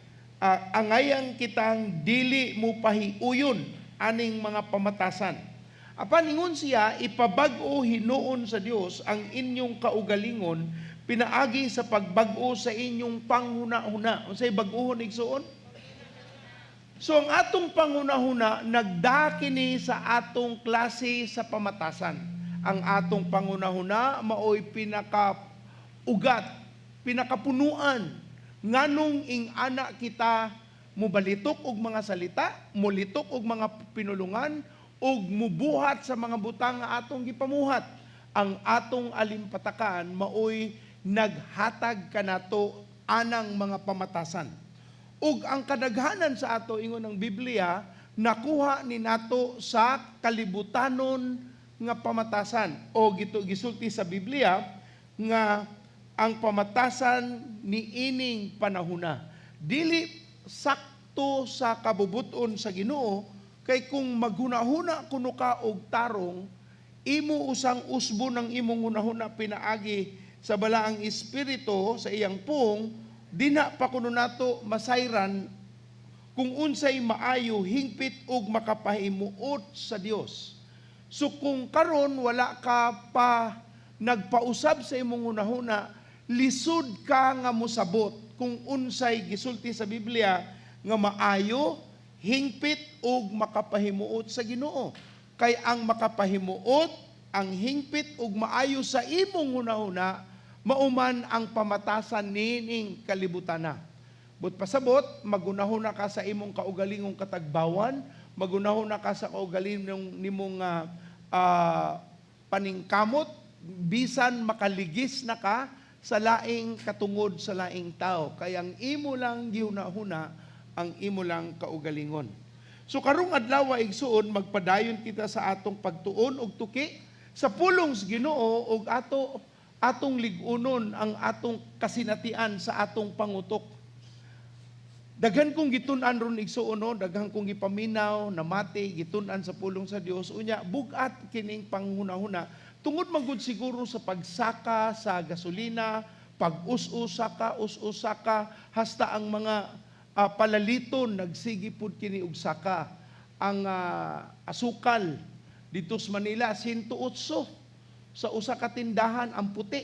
angayang kitang dili mo pahiuyon aning mga pamatasan. Apan ingon siya, ipabag-o hinuon sa Dios ang inyong kaugalingon pinaagi sa pagbag-o sa inyong panghuna-huna. Unsay bag-ohon, igsoon? So ang atong panghuna-huna nagdakini sa atong klase sa pamatasan. Ang atong panghuna-huna maoy pinaka-ugat, pinakapunuan nganong ing-ana kita mobalitok og mga salita, molitok og mga pinulungan, ug mubuhat sa mga butang nga atong gipamuhat. Ang atong alimpatakan maoy naghatag kanato anang mga pamatasan. Ug ang kadaghanan sa ato, ingon ng Biblia, nakuha ni nato sa kalibutanon nga pamatasan. O gito gisulti sa Biblia nga ang pamatasan ni ining panahona dili sakto sa kabubuton sa Ginoo, kay kung maghunahuna kuno ka og tarong, imo usang usbo ng imong hunahuna pinaagi sa balaang espiritu sa iyang pung, dina pa kuno nato masayran kung unsay maayo, hingpit ug makapahimuot sa Dios. So kung karon wala ka pa nagpausab sa imong hunahuna, lisod ka nga mosabot kung unsay gisulti sa Biblia nga maayo, hingpit ug makapahimuot sa Ginoo. Kay ang makapahimuot, ang hingpit ug maayo sa imong hunahuna, mauman ang pamatasan nining kalibutana. But pasabot, magunahuna ka sa imong kaugalingong katagbawan, magunahuna ka sa kaugalingong nimong paningkamot, bisan makaligis na ka sa laing katungod sa laing tao. Kaya ang imo lang gihuna-huna, ang imo lang kaugalingon. So karong adlaw, igsuon, magpadayon kita sa atong pagtuon og tuki sa pulong sa Ginoo ug atong lig-unon ang atong kasinatian sa atong pangutok. Daghan kong gitun-an ron, igsuon, no, daghan kong gipaminaw, namati, gitun-an sa pulong sa Dios. Unya bug-at kining panghuna-huna tungod man gud siguro sa pagsaka sa gasolina, pag-us-us saka, us-us saka, hasta ang mga palaliton nagsige pud kini og saka. Ang asukal dito sa Manila, 108 sa usa ka tindahan ang puti.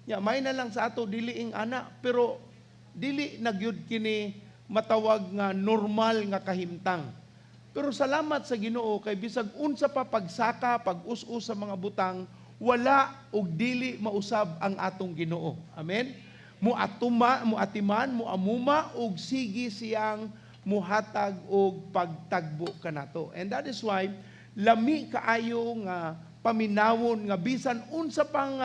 Ya, may na lang sa ato dili ing ana, pero dili na gyud kini matawag nga normal nga kahimtang. Pero salamat sa Ginoo kay bisag unsa pa pagsaka, pag-us-us sa mga butang, wala og dili mausab ang atong Ginoo. Amen. Muatuma, muatiman, muamuma og sige siyang muhatag og pagtagbo kanato. And that is why lami kaayo nga paminawon nga bisan unsa pang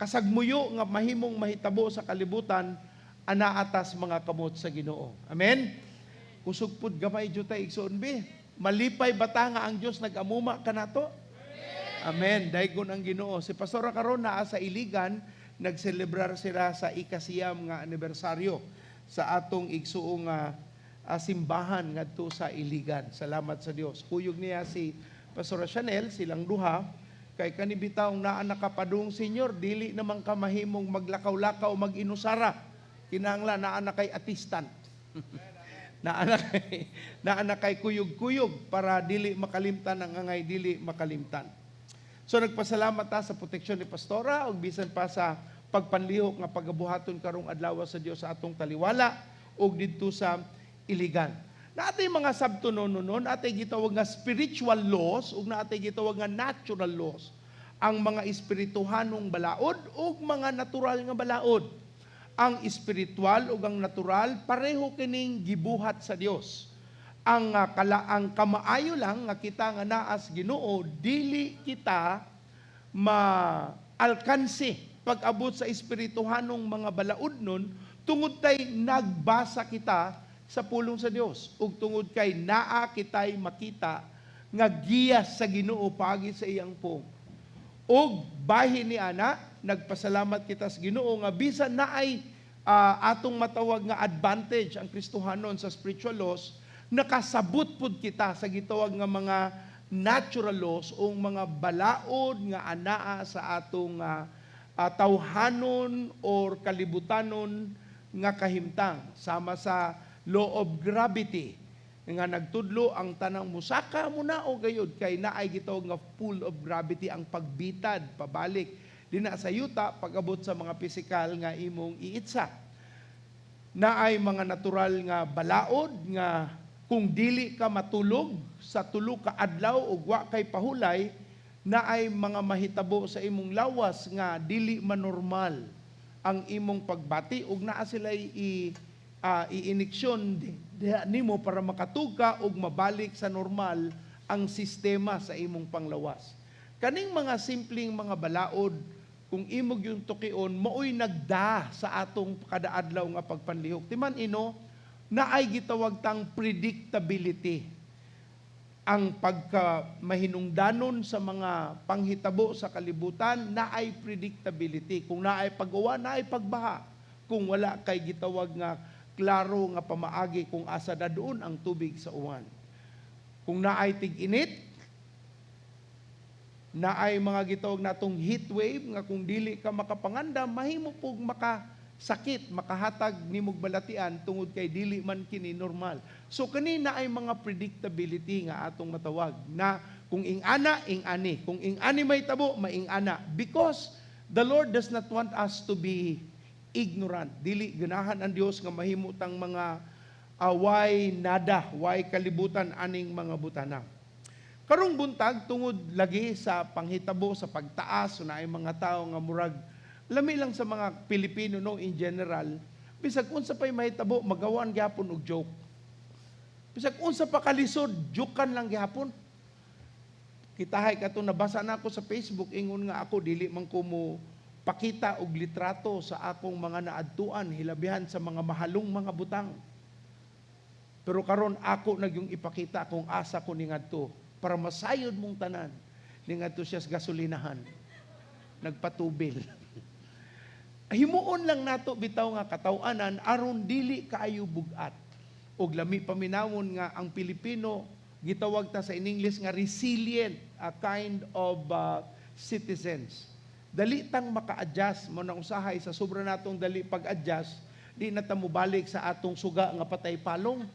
kasagmuyo nga mahimong mahitabo sa kalibutan, anaa tas mga kamot sa Ginoo. Amen. Kusog pud gamay jud ta, igsoon bi. Malipay bata nga ang Dios nag-amuma kanato? Amen. Daygon ang Ginoo. Si Pastora karon naa sa Iligan, nagselebrar sila sa 9 nga anibersaryo sa atong igsuong simbahan ngadto sa Iligan. Salamat sa Dios. Kuyog niya si Pastora Chanel, silang duha, kay kani bitawng naa nakapadung senior, dili naman ka mahimong maglakaw-lakaw mag-inusara. Kinahanglan naa na kay assistant. Naa na kay kuyog-kuyog para dili makalimtan ang angay, dili makalimtan. So nagpasalamat ta sa proteksyon ni Pastora ug bisan pa sa pagpanlihok nga pagabuhaton karong adlaw sa Dios sa atong taliwala ug didto sa Iligan. Naatay mga sabtunon nun, atay gitawag nga spiritual laws ug naatay gitawag nga natural laws. Ang mga espirituhanong balaod ug mga natural nga balaod. Ang espiritual ug ang natural pareho kining gibuhat sa Dios. Ang kamaayo lang nga kita nga naa sa Ginoo, dili kita maalkanse pag-abot sa espirituhanong mga balaod nun tungod tay nagbasa kita sa pulong sa Dios ug tungod kay naa kitay makita nga giya sa Ginoo paagi sa iyang pulong. Ug bahin ni ana, nagpasalamat kita sa Ginoo nga bisan naay atong matawag nga advantage ang Kristohanon sa spiritual laws, nakasabot pud kita sa gitawag nga mga natural laws o mga balaod nga anaa sa atong tawhanon or kalibutanon nga kahimtang, sama sa law of gravity nga nagtudlo ang tanang musaka mo na o gayud kay naay gitawag nga pull of gravity, ang pagbitad pabalik dinha sa yuta pag-abot sa mga pisikal nga imong iitsa. Naay mga natural nga balaod nga kung dili ka matulog sa 3 ka adlaw ug wa kay pahulay, naay mga mahitabo sa imong lawas nga dili manormal ang imong pagbati ug naa sila i-iniksyon diha nimo para makatug ka ug mabalik sa normal ang sistema sa imong panglawas. Kaning mga simpleng mga balaod, kung imong yung tukion, maoy nagda sa atong kada adlaw nga pagpanlihok. Timan ino, naay gitawag tang predictability. Ang pagka mahinungdanon sa mga panghitabo sa kalibutan, naay predictability. Kung naay pag-uwan, naay pagbaha. Kung wala kay gitawag nga klaro nga pamaagi kung asa dadoon ang tubig sa uwan. Kung naay tig-init, naay mga gitawag natong heat wave nga kung dili ka makapanganda, mahimo pug makasakit, makahatag nimog balatian tungod kay dili man kini normal. So kani naay mga predictability nga atong matawag na kung ing-ana, ing-ani. Kung ing-ani may tabo, maing-ana. Because the Lord does not want us to be ignorant. Dili ganahan ang Dios nga mahimo tang mga way nada, way kalibutan aning mga butana. Karong buntag, tungod lagi sa panghitabo sa pagtaas, so naay mga tao nga murag lami lang sa mga Pilipino, no, in general, Bisag unsa pa'y mahitabo, magawan gihapon og joke. Bisag unsa pa kalisod, joke-an lang gihapon. Kitahay kato nabasa na ako sa Facebook, ingon nga ako dili man ko mo pakita og litrato sa akong mga naadtuan, hilabihan sa mga mahalong mga butang. Pero karon ako nagyung ipakita kung asa ko ningadto para masayod mong tanan. Ningadto siya sa gasolinahan. Nagpatubil. Himuon lang nato bitaw nga kataw-anan aron dili kaayo bugat. Og lami paminawon nga ang Pilipino gitawag ta sa in English nga resilient a kind of citizens. Dali tang maka-adjust mo na usahay sa sobra natong dali pag-adjust, di na ta mobalik sa atong suga nga patay palong.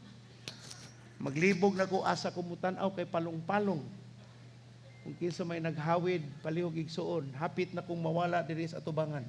Maglibog na ko asa ko mutan-aw kay palong-palong. Kung kinsa may naghawid, palihog igsuon, hapit na kong mawala diri sa atubangan.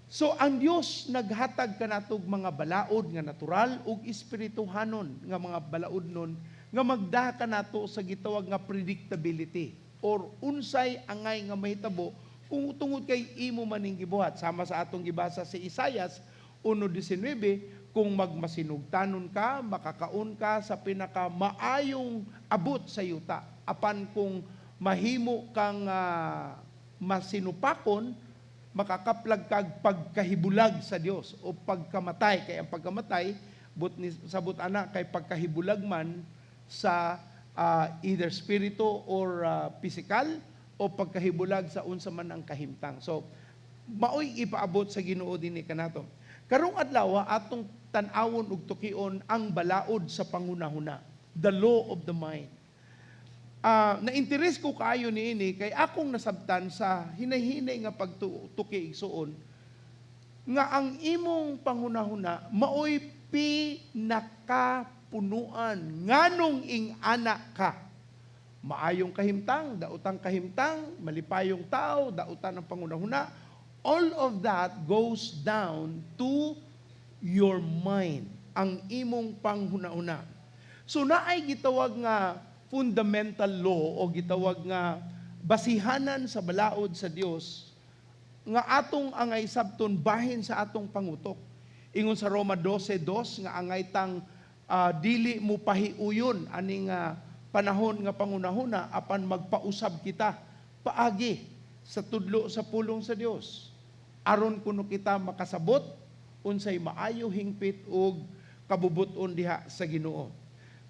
So ang Dios naghatag kanatog mga balaod nga natural ug espirituhanon nga mga balaod nun nga magdaha kanato sa gitawag nga predictability or unsay angay nga mahitabo kung tungod kay imo maning gibuhat. Sama sa atong gibasa si Isaias 1:19, kung magmasinugtanon ka, makakaon ka sa pinakamaayong abot sa yuta, apan kung mahimo kang masinupakon, makakaplag kag pagkahibulag sa Dios o pagkamatay. Kay ang pagkamatay but ni sabot ana kay pagkahibulag man sa either spirito or physical o pagkahibulag sa unsa man ang kahimtang. So maoy ipaabot sa Ginoo dinhi kanato. Karong adlaw, atong tan-awon ug tukion ang balaod sa panghunahuna, the law of the mind. Na-interes ko kaayo niini kay akong nasabtan sa hinay-hinay nga pagtuki, igsuon, nga ang imong panghunahuna maoy pinakapunuan nganong ing-ana ka. Maayong kahimtang, daotang kahimtang, malipayong tao, dautan ang panghunahuna, all of that goes down to your mind, ang imong panghunahuna. So naay gitawag nga fundamental law o gitawag nga basihanan sa balaod sa Dios nga atong angay sabton bahin sa atong pangutok. Ingon sa Roma 12:2 nga angay tang dili mo pahiuyon aning panahon nga pangunahuna, apan magpausab kita paagi sa tudlo sa pulong sa Dios aron kuno kita makasabot unsay maayo, hingpit ug kabubuton diha sa Ginoo.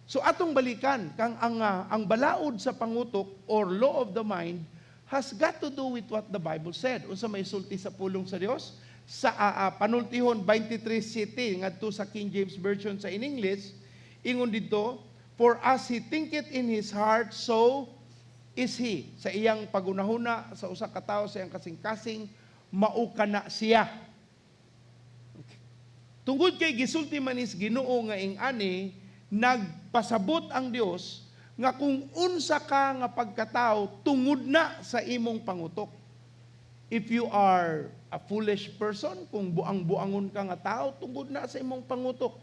So atong balikan kang ang balaod sa pangutok or law of the mind has got to do with what the Bible said. Unsa may sulti sa pulong sa Dios? Sa Panultihon 23:7 ngadto sa King James Version sa in English, ingon didto, "For as he thinketh in his heart, so is he." Sa iyang pagunahuna sa usa ka tawo, sa iyang kasing-kasing, mao kana siya. Tungod kay gisulti man is Ginoo nga ing-ani, nagpasabot ang Dios nga kung unsa ka nga pagkatao tungod na sa imong pangutok. If you are a foolish person, kung buang-buangon ka nga tao, tungod na sa imong pangutok.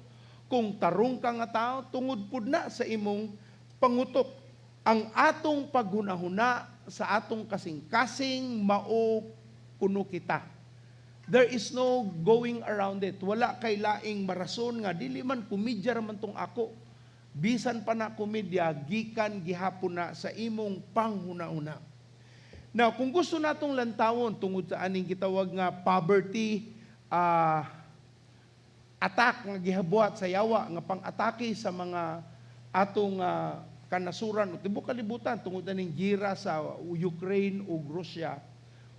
Kung tarong ka nga tao, tungod pud na sa imong pangutok. Ang atong paghunahuna sa atong kasing-kasing, mao kuno kita. There is no going around it. Wala kay laing marason nga dili man, komedya ra man tong ako. Bisan pa na komedya, gikan gihapon na sa imong panghuna-huna. Now, kung gusto natong lantawon tungod sa aning gitawag nga poverty attack nga gihabuhat sa yawa nga pang-atake sa mga atong kanasuran o tibuok kalibutan tungod aning gira sa Ukraine ug Russia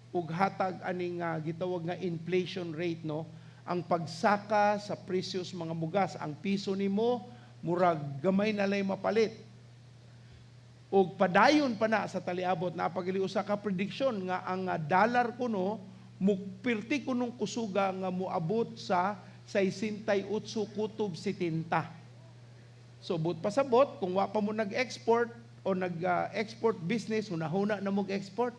ug hatag aning gitawag nga inflation rate, no, ang pagsaka sa presyo sa mga bugas, ang piso nimo murag gamay na lay mapalit ug padayon pa na sa taliabot. Napagali usa ka prediction nga ang dollar kuno mupirti kunong kusuga nga moabot sa 68 kutob 70. So but pasabot, kung wa pa mo nag-export o nag-export business, hunahuna na mo export.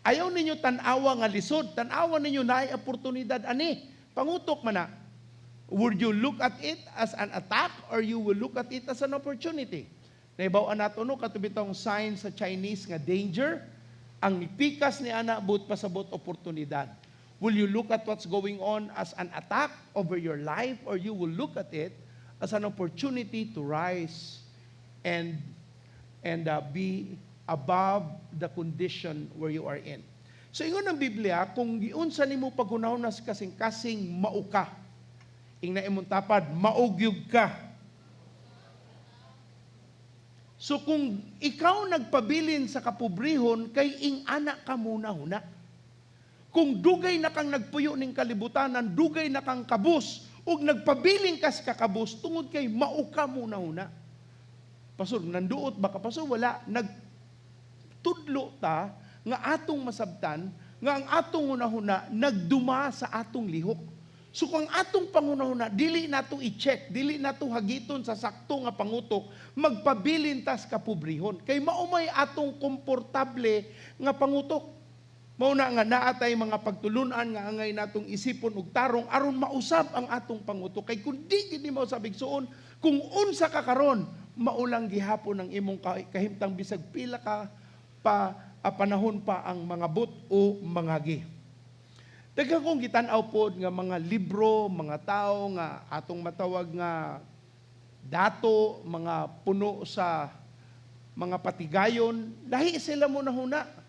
Ayaw ninyo tan-awa nga lisod, tan-awa ninyo naay oportunidad ani. Pangutok man na. Would you look at it as an attack or you will look at it as an opportunity? Naibaw nato, no, kato bitong sign sa Chinese nga danger, ang pikas ni ana but pasabot oportunidad. Will you look at what's going on as an attack over your life, or you will look at it as an opportunity to rise and be above the condition where you are in? So ingon ng Biblia, kung giunsa nimo paghunahuna sa kasing-kasing, mao ka. Ingna imong tapad, mao gyud ka. So kung ikaw nagpabilin sa kapobrehon, kay ing-ana ka muna huna. Kung dugay na kang nagpuyo ning kalibutanan, dugay na kang kabus, ug nagpabilin kas kakabus, tungod kay mao ka muna huna. Pastor, nanduot ba ka? Pastor, wala. Nagtudlo ta nga atong masabtan, nga ang atong hunahuna nagduma sa atong lihok. So kung ang atong panghunahuna, dili nato i-check, dili nato hagiton sa sakto nga pangutok, magpabilin tas kapobrehon. Kay mao may atong komportable nga pangutok. Mao na nga naa tay mga pagtulunan nga angay natong isipon og tarong aron mausab ang atong pangutok. Kay kung di gid ni mausab, igsuon, kung unsa ka karon, mao lang gihapon ang imong kahimtang bisag pila ka pa panahon pa ang mga but o mangagi. Daghan kong gitan-aw pod nga mga libro, mga tao nga atong matawag nga dato, mga puno sa mga patigayon, lahi sila mo nahuna.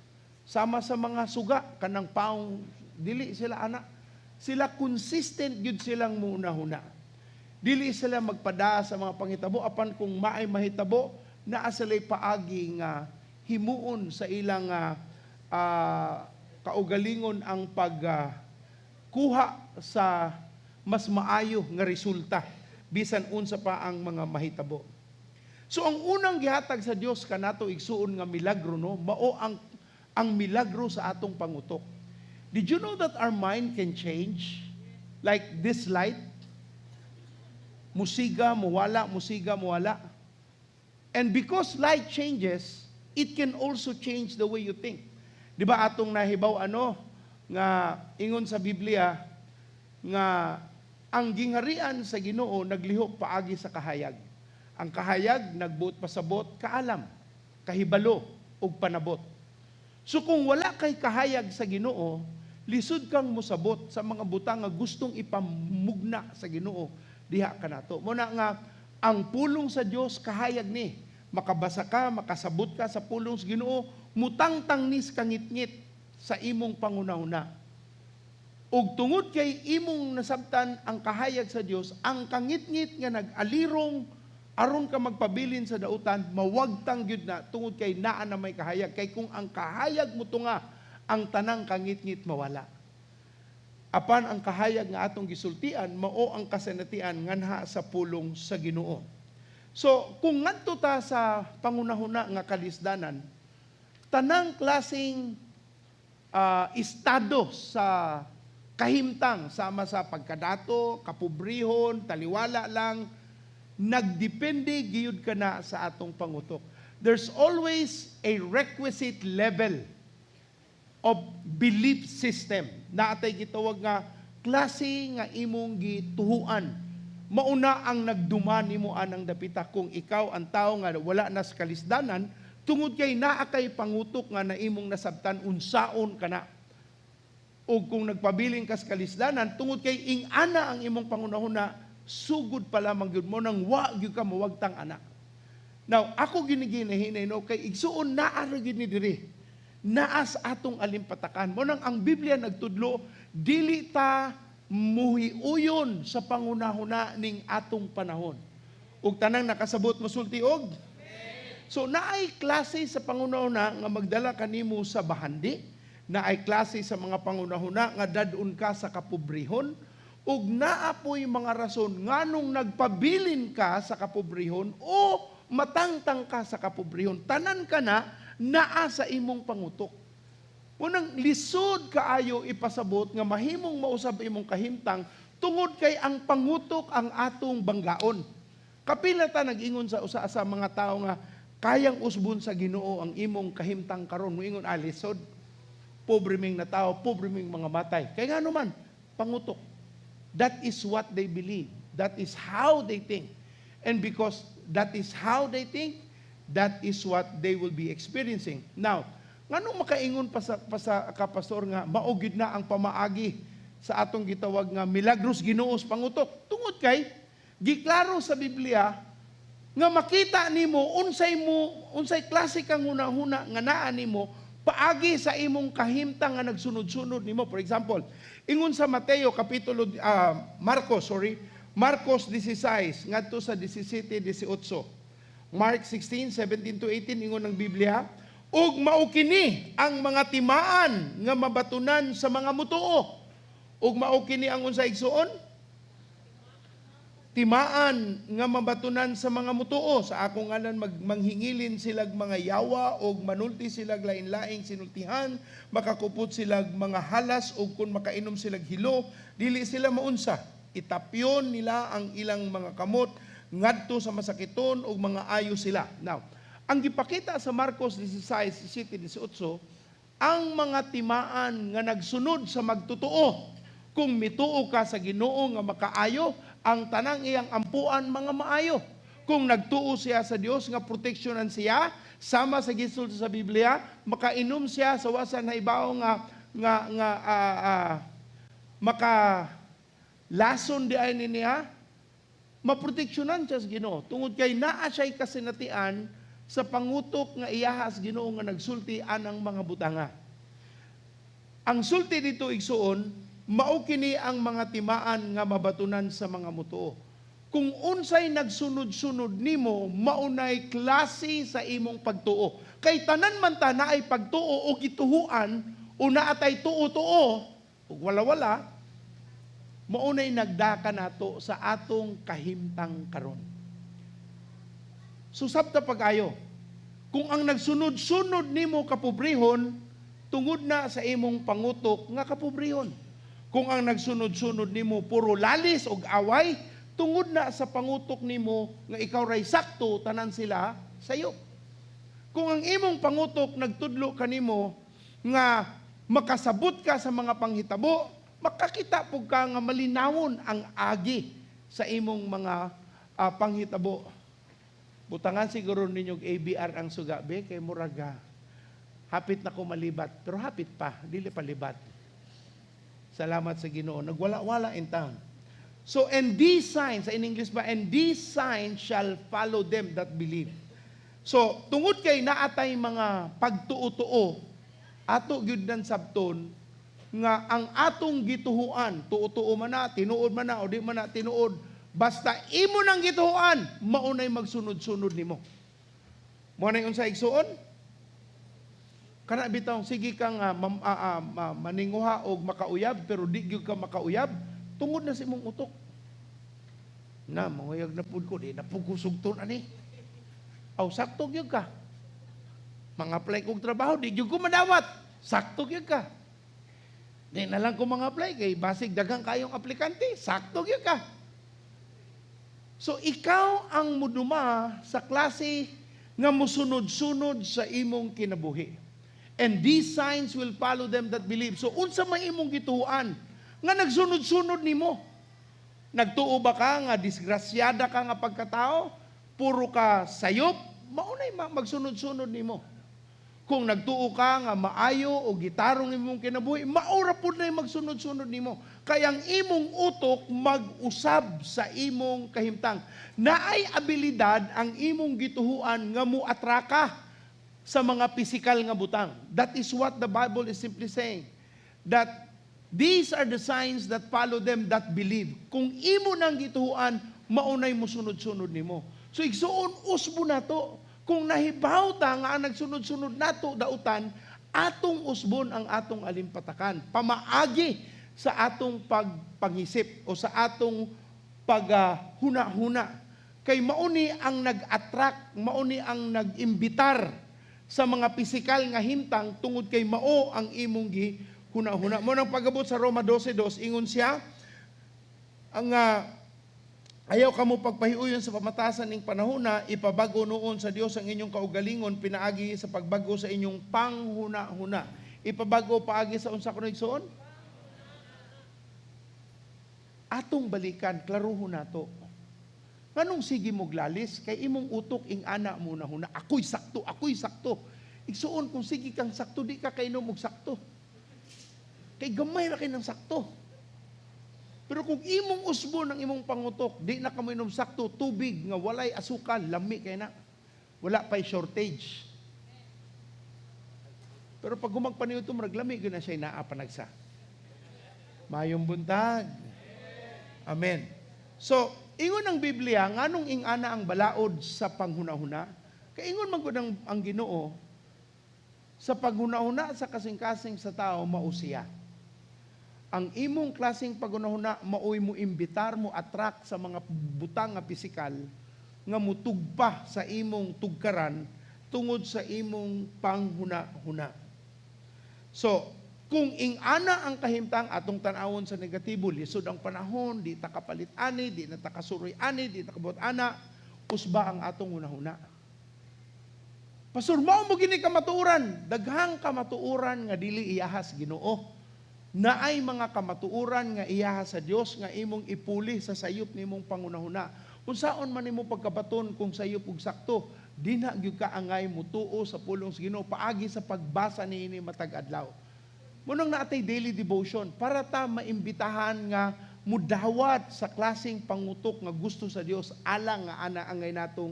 Sama sa mga suga, kanang paong, dili sila ana. Sila consistent gyud silang munahuna. Dili sila magpada sa mga pangitabo, apan kung maay mahitabo, naa sila'y paagi nga himuon sa ilang kaugalingon ang pag kuha sa mas maayo nga resulta bisan unsa pa ang mga mahitabo. So ang unang gihatag sa Dios kanato, igsuon, nga milagro, no, mao ang milagro sa atong pangutok. Did you know that our mind can change? Like this light? Musiga, muwala, musiga, muwala. And because light changes, it can also change the way you think. Di ba atong nahibaw ano nga ingon sa Biblia nga ang gingharian sa Ginoo naglihok paagi sa kahayag? Ang kahayag nagbuot pasabot kaalam, kahibalo ug panabot. So kung wala kay kahayag sa Ginoo, lisod kang mosabot sa mga butang nga gustong ipamugna sa Ginoo diha kanato. Mao na nga ang pulong sa Dios kahayag ni. Makabasa ka, makasabot ka sa pulong sa Ginoo, mutangtang nis kangitngit sa imong pangunahuna. Ug tungod kay imong nasabtan ang kahayag sa Dios, ang kangitngit nga nag-alirong aron ka magpabilin sa dautan, mawagtang gyud na tungod kay naa na may kahayag. Kay kung ang kahayag mo tunga, ang tanang kangitngit mawala. Apan ang kahayag nga atong gisultian, mao ang kasanatian nganha sa pulong sa Ginoo. So, kung ngadto ta sa pangunahuna nga kalisdanan, tanang klaseng estado sa kahimtang sama sa pagkadato, kapobrehon, taliwala lang, nagdepende giyud ka na sa atong pangutok. There's always a requisite level of belief system. Naa tay gitawag nga klase nga imong gituhuan. Mauna ang nagduma nimo anang dapita kung ikaw ang tao nga wala na sa kalisdanan tungod kay naa kay pangutok nga na imong nasabtan unsaon kana. O kung nagpabilin ka sa kalisdanan tungod kay ing-ana ang imong pangunahuna, sugod pa lamang gyud mo nang wa gyud ka mawagtang ana. Now, ako giniginahinay no kay, igsuon, naa ra gyud ni diri. Naa sa atong alimpatakan. Mao nang ang Biblia nagtudlo, dili ta muhiuyon sa pangunahuna ning atong panahon. Ug tanang nakasabot mosulti og So naay klase sa pangunahuna nga magdala kanimo sa bahandi, naay klase sa mga pangunahuna nga dad-on ka sa kapobrehon, ug naa po'y mga rason nganong nagpabilin ka sa kapobrehon o matangtang ka sa kapobrehon. Tanan ka na naa sa imong pangutok. Unang lisod kaayo ipasabot nga mahimong mausab imong kahimtang tungod kay ang pangutok ang atong banggaon. Kapila ta nag-ingon sa usa sa mga tao nga kayang usbon sa Ginoo ang imong kahimtang karon, moingon, "Ah, lisod. Pobre ming na tao, pobre ming mga matay." Kay ngano man? Pangutok. That is what they believe. That is how they think. And because that is how they think, that is what they will be experiencing. Now, Nganong makaingon pa sa ka, pastor, nga mao gyud na ang pamaagi sa atong gitawag nga milagros Ginoo sa pangutok? Tungod kay giklaro sa Biblia nga makita nimo unsay klase kang hunahuna nga naa nimo paagi sa imong kahimtang nga nagsunod-sunod nimo. For example, ingon sa Mateo kapitulo, Marcos, sorry, Marcos 16 ngadto sa 17, 18. Mark 16, 17 to 18, ingon ng Biblia, "Ug mao kini ang mga timaan nga mabatunan sa mga mutuo." Ug mao kini ang unsa, igsuon? Timaan nga mabatunan sa mga mutuo. "Sa akong ngalan manghingilin silag mga yawa og manulti silag lain-laing sinultihan, makakupot silag mga halas, ug kun makainom silag hilo, dili sila maunsa. Itapyon nila ang ilang mga kamot ngadto sa masakiton ug mga ayo sila." Now, ang gipakita sa Marcos 16, 17, 18, ang mga timaan nga nagsunod sa magtotoo. Kung mituo ka sa Ginoo nga makaayo, ang tanang iyang ampuan mga maayo. Kung nagtuo siya sa Dios nga proteksyonan siya, sama sa gisulti sa Biblia, makainom siya sa wasan naibaw nga maka lason di ay ni niya, maproteksyonan siya sa Ginoo. Tungod kay naa siya'y kasinatian sa pangutok nga iyahas Ginoo nga nagsulti anang mga butanga. Ang sulti dito, igsuon, mao kini ang mga timaan nga mabatunan sa mga mutuo. Kung unsay nagsunod-sunod nimo, maunay klase sa imong pagtuo. Kay tanan man ta naay pagtuo o gituhuan o naatay tuo-tuo ug wala-wala, maunay nagdaka nato sa atong kahimtang karon. So sabta pag-ayo, kung ang nagsunod-sunod nimo kapobrehon, tungod na sa imong pangutok nga kapobrehon. Kung ang nagsunod-sunod nimo puro lalis og away, tungod na sa pangutok nimo nga ikaw ray sakto, tanan sila sayo. Kung ang imong pangutok nagtudlo kanimo nga makasabot ka sa mga panghitabo, makakita pug ka nga malinawon ang agi sa imong mga panghitabo. Butangan siguro ninyo ABR ang suga be kay muraga hapit na ko malibat, pero hapit pa, dili pa libat. Salamat sa Ginoo, nagwala-wala in town. So, "And these signs," in English ba, "and these signs shall follow them that believe." So, tungod kay naatay mga pagtuo-tuo, ato gyud nan sabton nga ang atong gituhuan, tuo-tuo man na, tinuod man na, o di man na tinuod, basta imo nang gituhuan, maunay magsunod-sunod nimo. Mo na unsa, igsuon? Kana bitaw sige kang maninguha og makauyab pero di gyud ka makauyab tungod na sa imong utok. Na manguyag na pud ko, di na pud ko sugton ani. Aw, sakto gyud ka. Mga apply kog trabaho, di gyud ko madawat. Sakto gyud ka. Di na lang ko mga apply kay basig daghang kayong aplikante, sakto gyud ka. So ikaw ang muduma sa klase nga musunod-sunod sa imong kinabuhi. "And these signs will follow them that believe." So unsa may imong gituan nga nagsunod-sunod nimo? Nagtuo ba ka nga disgrasyada ka nga pagkatao? Puro ka sayop? Maunay magsunod-sunod nimo. Kung nagtuo ka nga maayo o gitarong imong kinabuhi, maura pud na magsunod-sunod nimo. Kay ang imong utok mag-usab sa imong kahimtang. Naay abilidad ang imong gituhuan nga muatraka sa mga pisikal nga butang. That is what the Bible is simply saying. That these are the signs that follow them that believe. Kung imo nang gituhuan, maunay mo sunod-sunod nimo. So igsuon, usbo nato. Kung nahibaw ta nga ang nagsunod-sunod nato dautan, atong usbon ang atong alimpatakan. Pamaagi sa atong pagpangisip o sa atong paghuna-huna. Kay mauni ang nag-attract, mauni ang nag-imbitar sa mga pisikal nga himtang tungod kay mao ang imong gihuna-huna. Mo nang pagabot sa Roma 12:2, ingon siya, ang "Ayaw kamo pagpahiuyon sa pamatasan ning panahona, ipabago noon sa Dios ang inyong kaugalingon pinaagi sa pagbago sa inyong panghuna-huna." Ipabago paagi sa unsa kuno, igsuon? Atong balikan, klaruhon nato. Nganong sige mo glalis kay imong utok ing ana mo na huna, ako'y sakto, ako'y sakto. Igsuon, kung sige kang sakto, di ka kainom og sakto. Kay gamay ra kay ng sakto. Pero kung imong usbon ang imong pangutok, di na ka moinom sakto, tubig nga walay asukal, lami kay na. Wala pa'y shortage. Pero pag gumagpaniyo ito, murag lami gyud na siya naa panagsa. Mayong buntag. Amen. So, ingon ang Biblia, nganong ingana ang balaod sa panghunahuna? Kay ingon man gud ang Ginoo, sa paghunahuna sa kasing-kasing sa tao, mao siya. Ang imong klaseng paghunahuna, maoy mo imbitar, mo attract sa mga butang nga pisikal, nga mutugpa sa imong tugkaran tungod sa imong panghuna-huna. So, kung ingana ang kahimtang atong tan-awon sa negatibo, lisod ang panahon, di ta kapalit ani, di na ta kasuroy ani, di ta kabuhat ana, usba ang atong hunahuna. Pastor, mao mo gini kamatuoran, daghang kamatuoran nga dili iyahas Ginoo. Naay mga kamatuoran nga iyahas sa Dios nga imong ipuli sa sayop nimong pangunahuna. Unsaon man nimo pagkabaton kung sayop ug sakto, dinha gyud ka angay mutuo sa pulong sa Ginoo paagi sa pagbasa niini matag adlaw. Munang naatay daily devotion para ta maimbitahan nga mudawat sa klaseng pangutok nga gusto sa Dios alang nga ana angay natong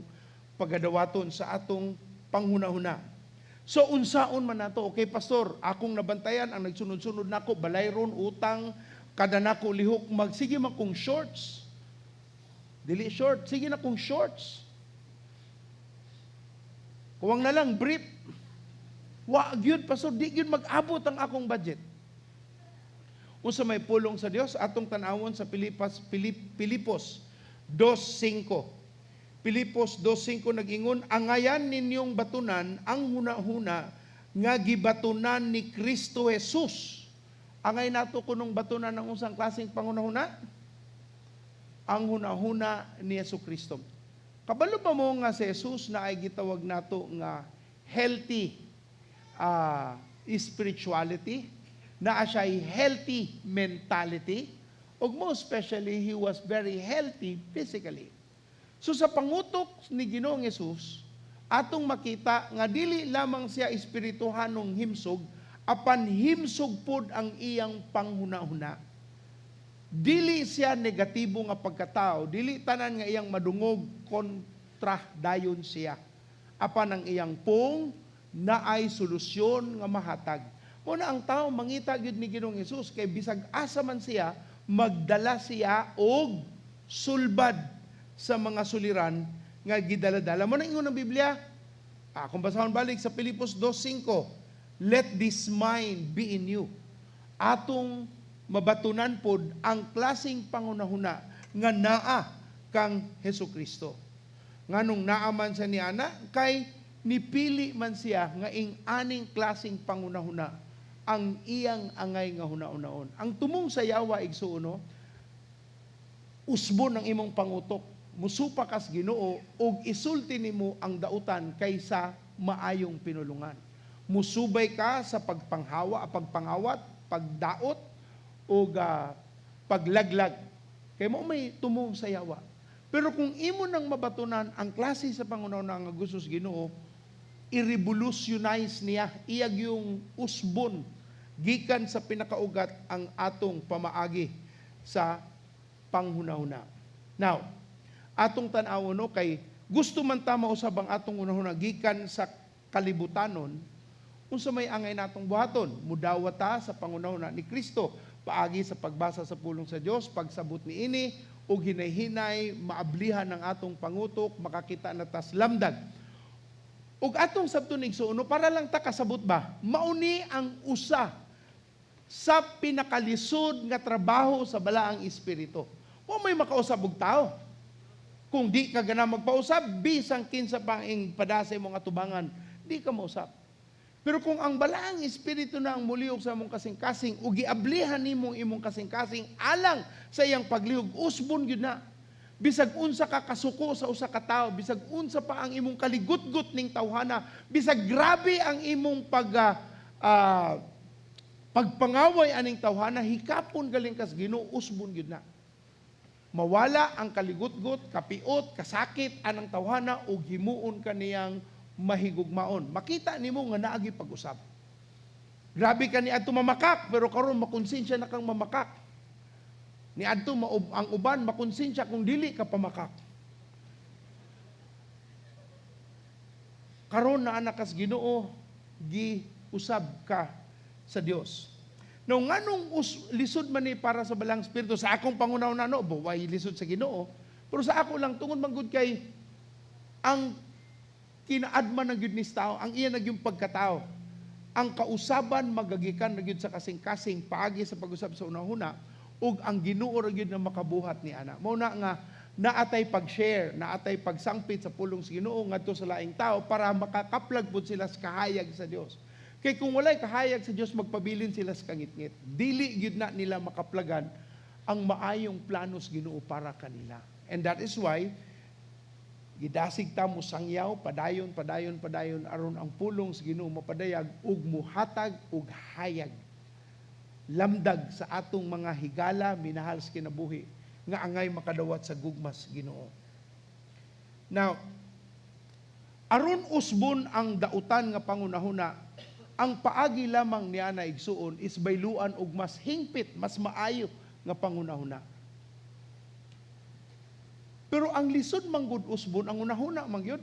pagadawaton sa atong panghunahuna. So unsaon man nato, okay pastor, akong nabantayan ang nagsunod-sunod nako balayron utang kada nako lihok magsige man kong shorts. Dili short, sige na kong shorts. Kuwang na lang brief. Wa gyud pastor, di gyud mag-abot ang akong budget. Unsa may pulong sa Dios atong tan-awon sa Pilipos 2:5. Pilipos 2:5 nag-ingon, angayan ninyong batunan ang hunahuna nga gibatunan ni Kristo Jesus. Angay nato kunong batunan ang unsang klaseng panghunahuna? Ang hunahuna ni Yesu Kristo. Kabalo ba mo nga si Jesus na ay gitawag nato nga healthy spirituality, naa siya'y healthy mentality, ug most especially, he was very healthy physically. So sa pangutok ni Ginoong Hesus, atong makita nga dili lamang siya espirituhanong himsog, apan himsog pod ang iyang panghunahuna. Dili siya negatibo nga pagkatao, dili tanan nga iyang madungog kontra dayon siya. Apan ang iyang pong naay solusyon nga mahatag. Muna ang tao mangita gyud ni Ginoong Hesus kay bisag asa man siya, magdala siya og sulbad sa mga suliran nga gidala-dala. Mo na ingon ang Biblia. Kung basahon balik sa Pilipos 2:5, let this mind be in you. Atong mabatunan pod ang klaseng pangunahuna nga naa kang Hesus Kristo. Nganong naa man siya ni ana, kay nipili man siya nga ing aning klaseng pangunahuna ang iyang angay nga hunahunaon. Ang tumong sa yawa igsuon, no, usbon ang imong pangutok, musupa kas Ginoo ug isulti nimo ang dautan kaysa maayong pinulungan. Musubay ka sa pagpanghawa, pagpangawat, pagdaot ug paglaglag. Kay mo may tumong sa yawa. Pero kung imo nang mabatunan ang klase sa pangunahuna nga gusto sa Ginoo, i-revolutionize niya, iyag yung usbon gikan sa pinakaugat ang atong pamaagi sa panghunahuna. Now, atong tan-awon, no, kay gusto man ta mausab ang atong hunahuna gikan sa kalibutanon, unsa may angay natong buhaton? Mudawat ta sa pangunahuna ni Kristo paagi sa pagbasa sa pulong sa Dios, pagsabot niini ug hinay-hinay maablihan ang atong pangutok, makakita na tas lamdag. Ug atong sabton igsuon, no, para lang ta kasabot ba, mauni ang usa sa pinakalisod nga trabaho sa balaang espiritu. Wa may makausab og tao. Kung di ka gana magpausab, bisang kinsa pa ang padasay mong atubangan, di ka mausab. Pero kung ang balaang espiritu na ang mulihok sa imong kasing-kasing ug giablihan nimong imong kasing-kasing alang sa iyang paglihog, usbon gyud na. Bisag unsa ka kasuko sa usa ka tawo, bisag unsa pa ang imong kaligutgut ning tawhana, bisag grabe ang imong pagpangaway aning tawhana, hikapon galing kas Ginoo, usbon gyud na. Mawala ang kaligutgut, kapiot, kasakit anang tawhana ug himuon kaniyang Mahigugmaon. Makita nimo nga naagi pag-usab. Grabe ka ni adto mamakak, pero karon makonsensya na kang mamakak. Ni adto ang uban makonsensya kung dili ka pamakak. Karon na anak kas Ginoo, giusab ka sa Dios. No, nganong lisod man ni para sa balang spirito sa akong pangunaw na no, why lisod sa Ginoo? Pero sa ako lang tungod man gud kay ang kinaadman ng gyud ni tao, ang iya na gyud pagkatao. Ang kausaban magagikan na gyud sa kasing-kasing paagi sa pag-usab sa unahuna ug ang Ginoo ra gyud na makabuhat ni ana. Mao na nga naatay pag-share, naatay pagsangpit sa pulong sa Ginoo ngadto sa laing tao para makakaplag pud sila sa kahayag sa Dios. Kay kung walay kahayag sa Dios, magpabilin sila sa kangitngit. Dili gyud na nila makaplagan ang maayong plano sa Ginoo para kanila. And that is why gidasig ta mo sangyaw, padayon, padayon, padayon aron ang pulong sa Ginoo mapadayag ug muhatag ug hayag lamdag sa atong mga higala minahal sa kinabuhi nga angay makadawat sa gugmas Ginoo. Now, aron usbon ang dautan nga pangunahuna, ang paagi lamang niya na igsuon is bayluan og mas hingpit, mas maayo nga pangunahuna. Pero ang lisod manggod usbon ang unahuna man gyud.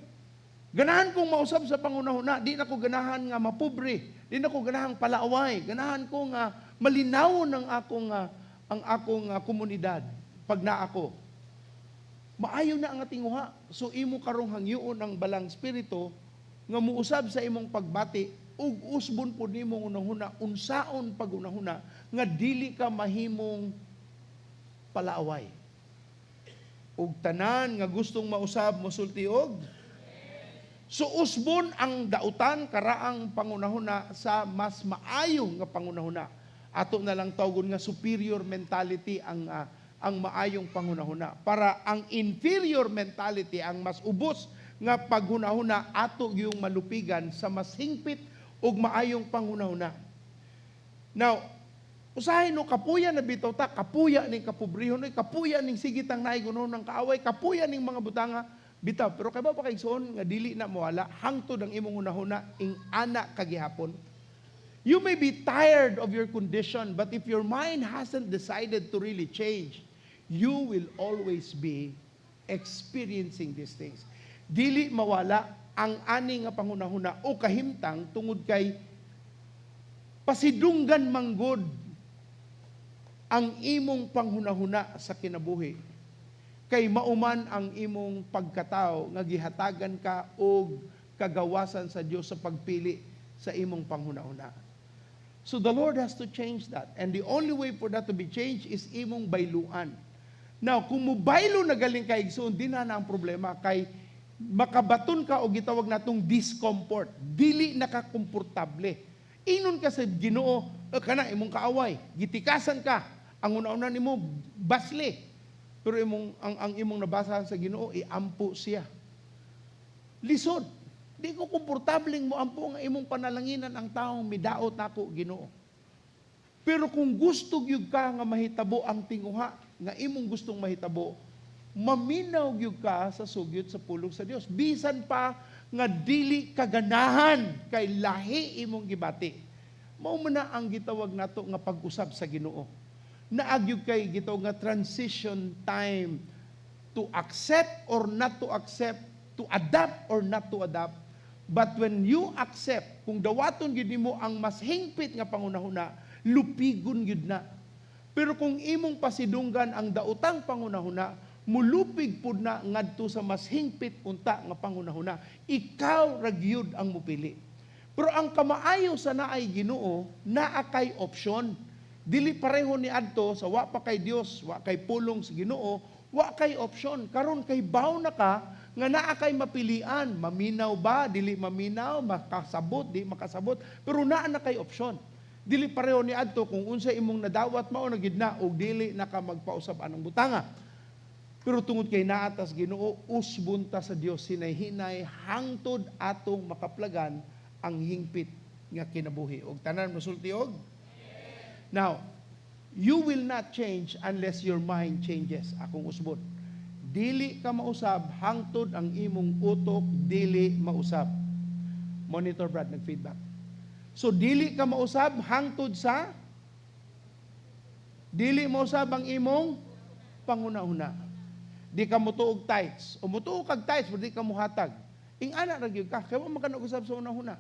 Ganahan kong mausab sa pangunahuna, di na ko ganahan nga mapobre, di na ko ganahan palaaway, ganahan ko nga malinawon ang akong komunidad pag naa ako. Maayo na ang tinguha. So imo karong hangyoon ang balang spirito nga muusab sa imong pagbati ug usbon pud nimo unahuna unsaon pagunahuna nga dili ka mahimong palaaway. Ug tanan nga gustong mausab mosulti og. So usbon ang dautan karaang pangunahuna sa mas maayo nga pangunahuna. Ato na lang tawgon nga superior mentality ang maayong panghunahuna. Para ang inferior mentality, ang mas ubos nga paghunahuna, ato yung malupigan sa mas hingpit ug maayong panghunahuna. Now, usahay no kapuya na bitaw ta, kapuya ning kapobrehon, oy, kapuya ning sigitang naigunon ng kaaway, kapuya ning mga butanga bitaw. Pero kay ba pa kaigsoon nga dili na moala hangtod ang imong hunahuna ing ana kagihapon. You may be tired of your condition, but if your mind hasn't decided to really change, you will always be experiencing these things. Dili mawala ang ani nga panghunahuna o kahimtang tungod kay pasidunggan manggod ang imong panghunahuna sa kinabuhi. Kay mauman ang imong pagkatao nga gihatagan ka og kagawasan sa Dios sa pagpili sa imong panghunahuna. So the Lord has to change that. And the only way for that to be changed is imong bayluan. Now, kung mubaylo na galing kay igsoon, di na na ang problema kay makabaton ka og gitawag natong discomfort. Dili nakakomportable. Inon ka sa Ginoo, eh, kana imong kaaway, gitikasan ka. Ang una-una nimo basli. Pero imong ang imong nabasa sa Ginoo, iampo siya. Lisod. Di ko komportableng mo ampo nga imong panalanginan ang taong midaot nako Ginoo. Pero kung gusto gyud ka nga mahitabo ang tinguha nga imong gustong mahitabo, maminaw gyud ka sa sugyot sa pulong sa Dios. Bisan pa nga dili kaganahan kay lahi imong gibati. Mao man na ang gitawag nato nga pag-usab sa Ginoo. Naa gyud kay gitawag nga transition time to accept or not to accept, to adapt or not to adapt. But when you accept, kung dawaton gyud nimo ang mas hingpit nga pangunahuna, lupigon gyud na. Pero kung imong pasidunggan ang daotang pangunahuna, mulupig pud na ngadto sa mas hingpit unta nga pangunahuna. Ikaw ra gyud ang mupili. Pero ang kamaayo sa naay Ginoo, naa kay option. Dili pareho ni adto sa wa pa kay Dios, wa kay pulong sa Ginoo, wa kay option. Karon kay baw na ka nga naa kay mapilian, maminaw ba, dili maminaw, makasabot, di makasabot, pero naa na kay option. Dili pareho ni adto kung unsa imong nadawat mao na gid na og dili na ka magpausab anong butanga. Pero tungod kay naatas Ginoo, usbon ta sa Dios hinay-hinay hangtod atong makaplagan ang hingpit nga kinabuhi. Og tanan mosulti og. Now, you will not change unless your mind changes. Akong usbon. Dili ka mausab hangtod ang imong utok dili mausab. Monitor, Brad, nag-feedback. So dili ka mausab hangtod sa dili mausab ang imong panghuna-huna. Di ka mutuog tithes. O mutuo kag tithes, pero di ka muhatag. Ing-ana ra gyud ka. Kay wa man ka nag-usab sa hunahuna.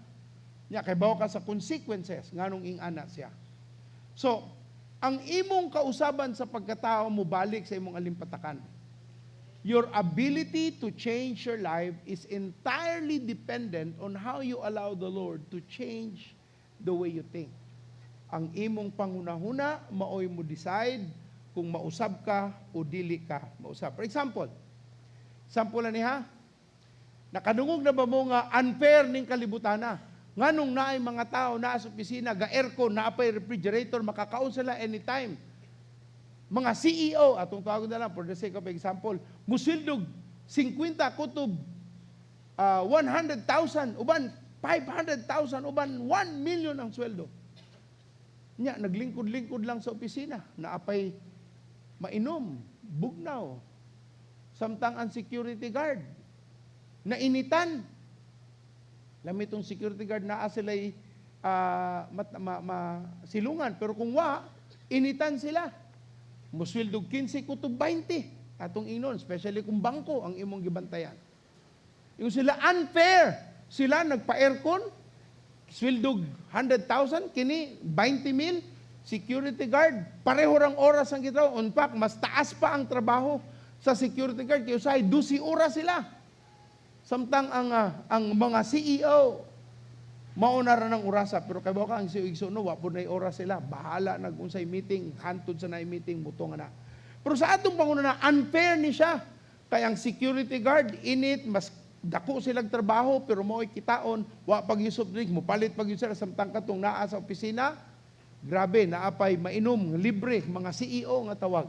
Nya kay bawo ka sa consequences nganong ing-ana siya. So, ang imong kausaban sa pagkatao mo balik sa imong alimpatakan. Your ability to change your life is entirely dependent on how you allow the Lord to change the way you think. Ang imong panghunahuna maoy mo decide kung mausab ka o dili ka mausab. For example, sample ni ha, nakadungog na ba mo nga unfair ning kalibutana? Nganong naay mga tao naa sa opisina, ga aircon, naa pay refrigerator, makakaon sila anytime. Mga CEO, atong tawag na lang for the sake of example, musweldo 50 kutob 100,000, uban 500,000, uban 1 million ang sweldo. Nya, naglingkod-lingkod lang sa opisina, naapay mainom, bugnaw. Samtang ang security guard, nainitan. Lami itong security guard naa sila'y silungan. Pero kung wa, initan sila. Musweldo 15 kutob 20. Atong inon, especially kung bangko ang imong gibantayan. Yung sila unfair. Sila nagpa-aircon, sweldo 100,000, kini 20 mil, security guard, pareho rang oras ang gitrabaho. In fact, mas taas pa ang trabaho sa security guard kay usahay 12 oras sila. Samtang ang mga CEO mauna ra ng orasa, pero kay ka ang CEO, igsoon, no, wa pud nay oras sila. Bahala nag unsay meeting, hantod sa nay meeting muto nga na. Pero sa atong panguna na unfair ni siya. Kay ang security guard init, mas dako silang trabaho pero mo'y kitaon, wa pag soft drink, mopalit pag sila, samtang katong naa sa opisina, grabe, naapay mainom, libre, mga CEO nga tawag.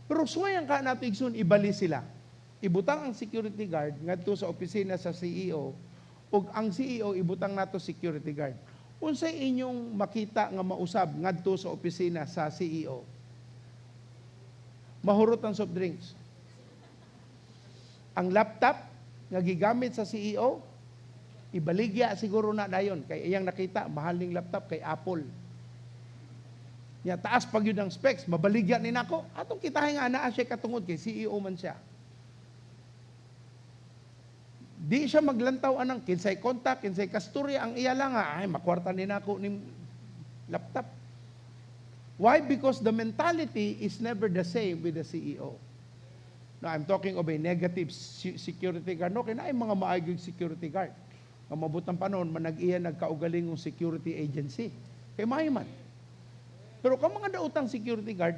Pero suwayan ka nato, igsoon, ibali sila. Ibutang ang security guard ngadto sa opisina sa CEO ug ang CEO ibutang nato security guard. Unsay inyong makita nga mausab ngadto sa opisina sa CEO? Mahurot ang soft drinks. Ang laptop nga gigamit sa CEO, ibaligya siguro na dayon kay iyang nakita mahal ning laptop kay Apple. Nya taas pag yun ang specs, mabaligya ni nako. Atong kitahay nga anaa siya katungod kay CEO man siya. Di siya maglantaw anang kinsay contact, kinsay kasturya, ang iya lang nga, ay makwarta ni nako ning laptop. Why? Because the mentality is never the same with the CEO. Now, I'm talking of a negative security guard. No, kaya ay mga maayong security guard. Ang mabutang panahon, manag-iya nagkaugalingong security agency. Kay maayo man. Pero kung mga daotang security guard,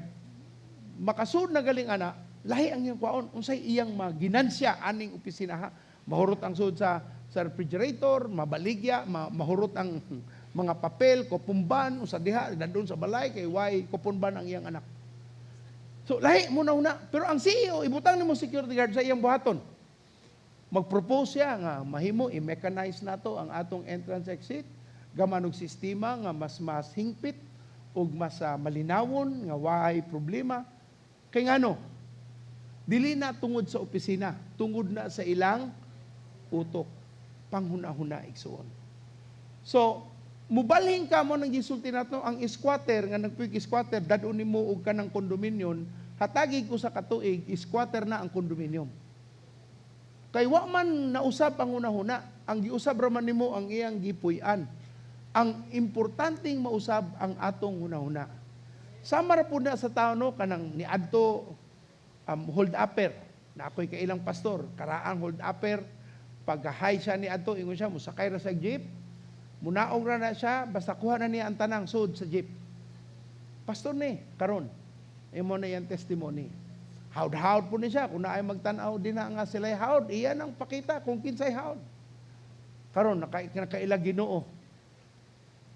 makasud na galing ana, lahi ang iyang kwaon. Unsay iyang maginansya aning opisina ha? Mahurot ang sud sa refrigerator, mabaligya, mahurot ang mga papel, kopumban, usa diha, nandun sa balay, kay why kopumban ang iyang anak. So, lahi mo na una. Pero ang CEO, ibutang nimo security guard sa iyang buhaton. Mag-propose siya nga mahimo i-mechanize nato ang atong entrance exit, gaman og sistema nga mas mas hingpit ug mas malinawon nga waay problema. Kay ngano? Dili na tungod sa opisina, tungod na sa ilang utok, panghuna-huna, igsuon. So, mubalhin ka mo nang gisulti nato ang squatter nga nagpuig squatter, dad-on nimo og kanang condominium, hatagi ko sa katuig, squatter na ang condominium. Kay wa man nausab ang hunahuna, ang giusab ra man nimo ang iyang gipuy-an. Ang importanteng mausab ang atong hunahuna. Sama ra pud na sa tao, no, kanang niadto hold upper. Na ako'y kailang pastor, karaang hold upper, pagkahay siya ni adto, ingon siya mosakay ra sa jeep, munaong ra na siya, basta kuha na niya ang tanang sud sa jeep. Pastor ni karon, imo na iyang testimony. Hawd-hawd po ni siya, kung naay magtan-aw din na nga sila'y hawd, iyan ang pakita kung kinsay hawd. Karon nakaila Ginoo.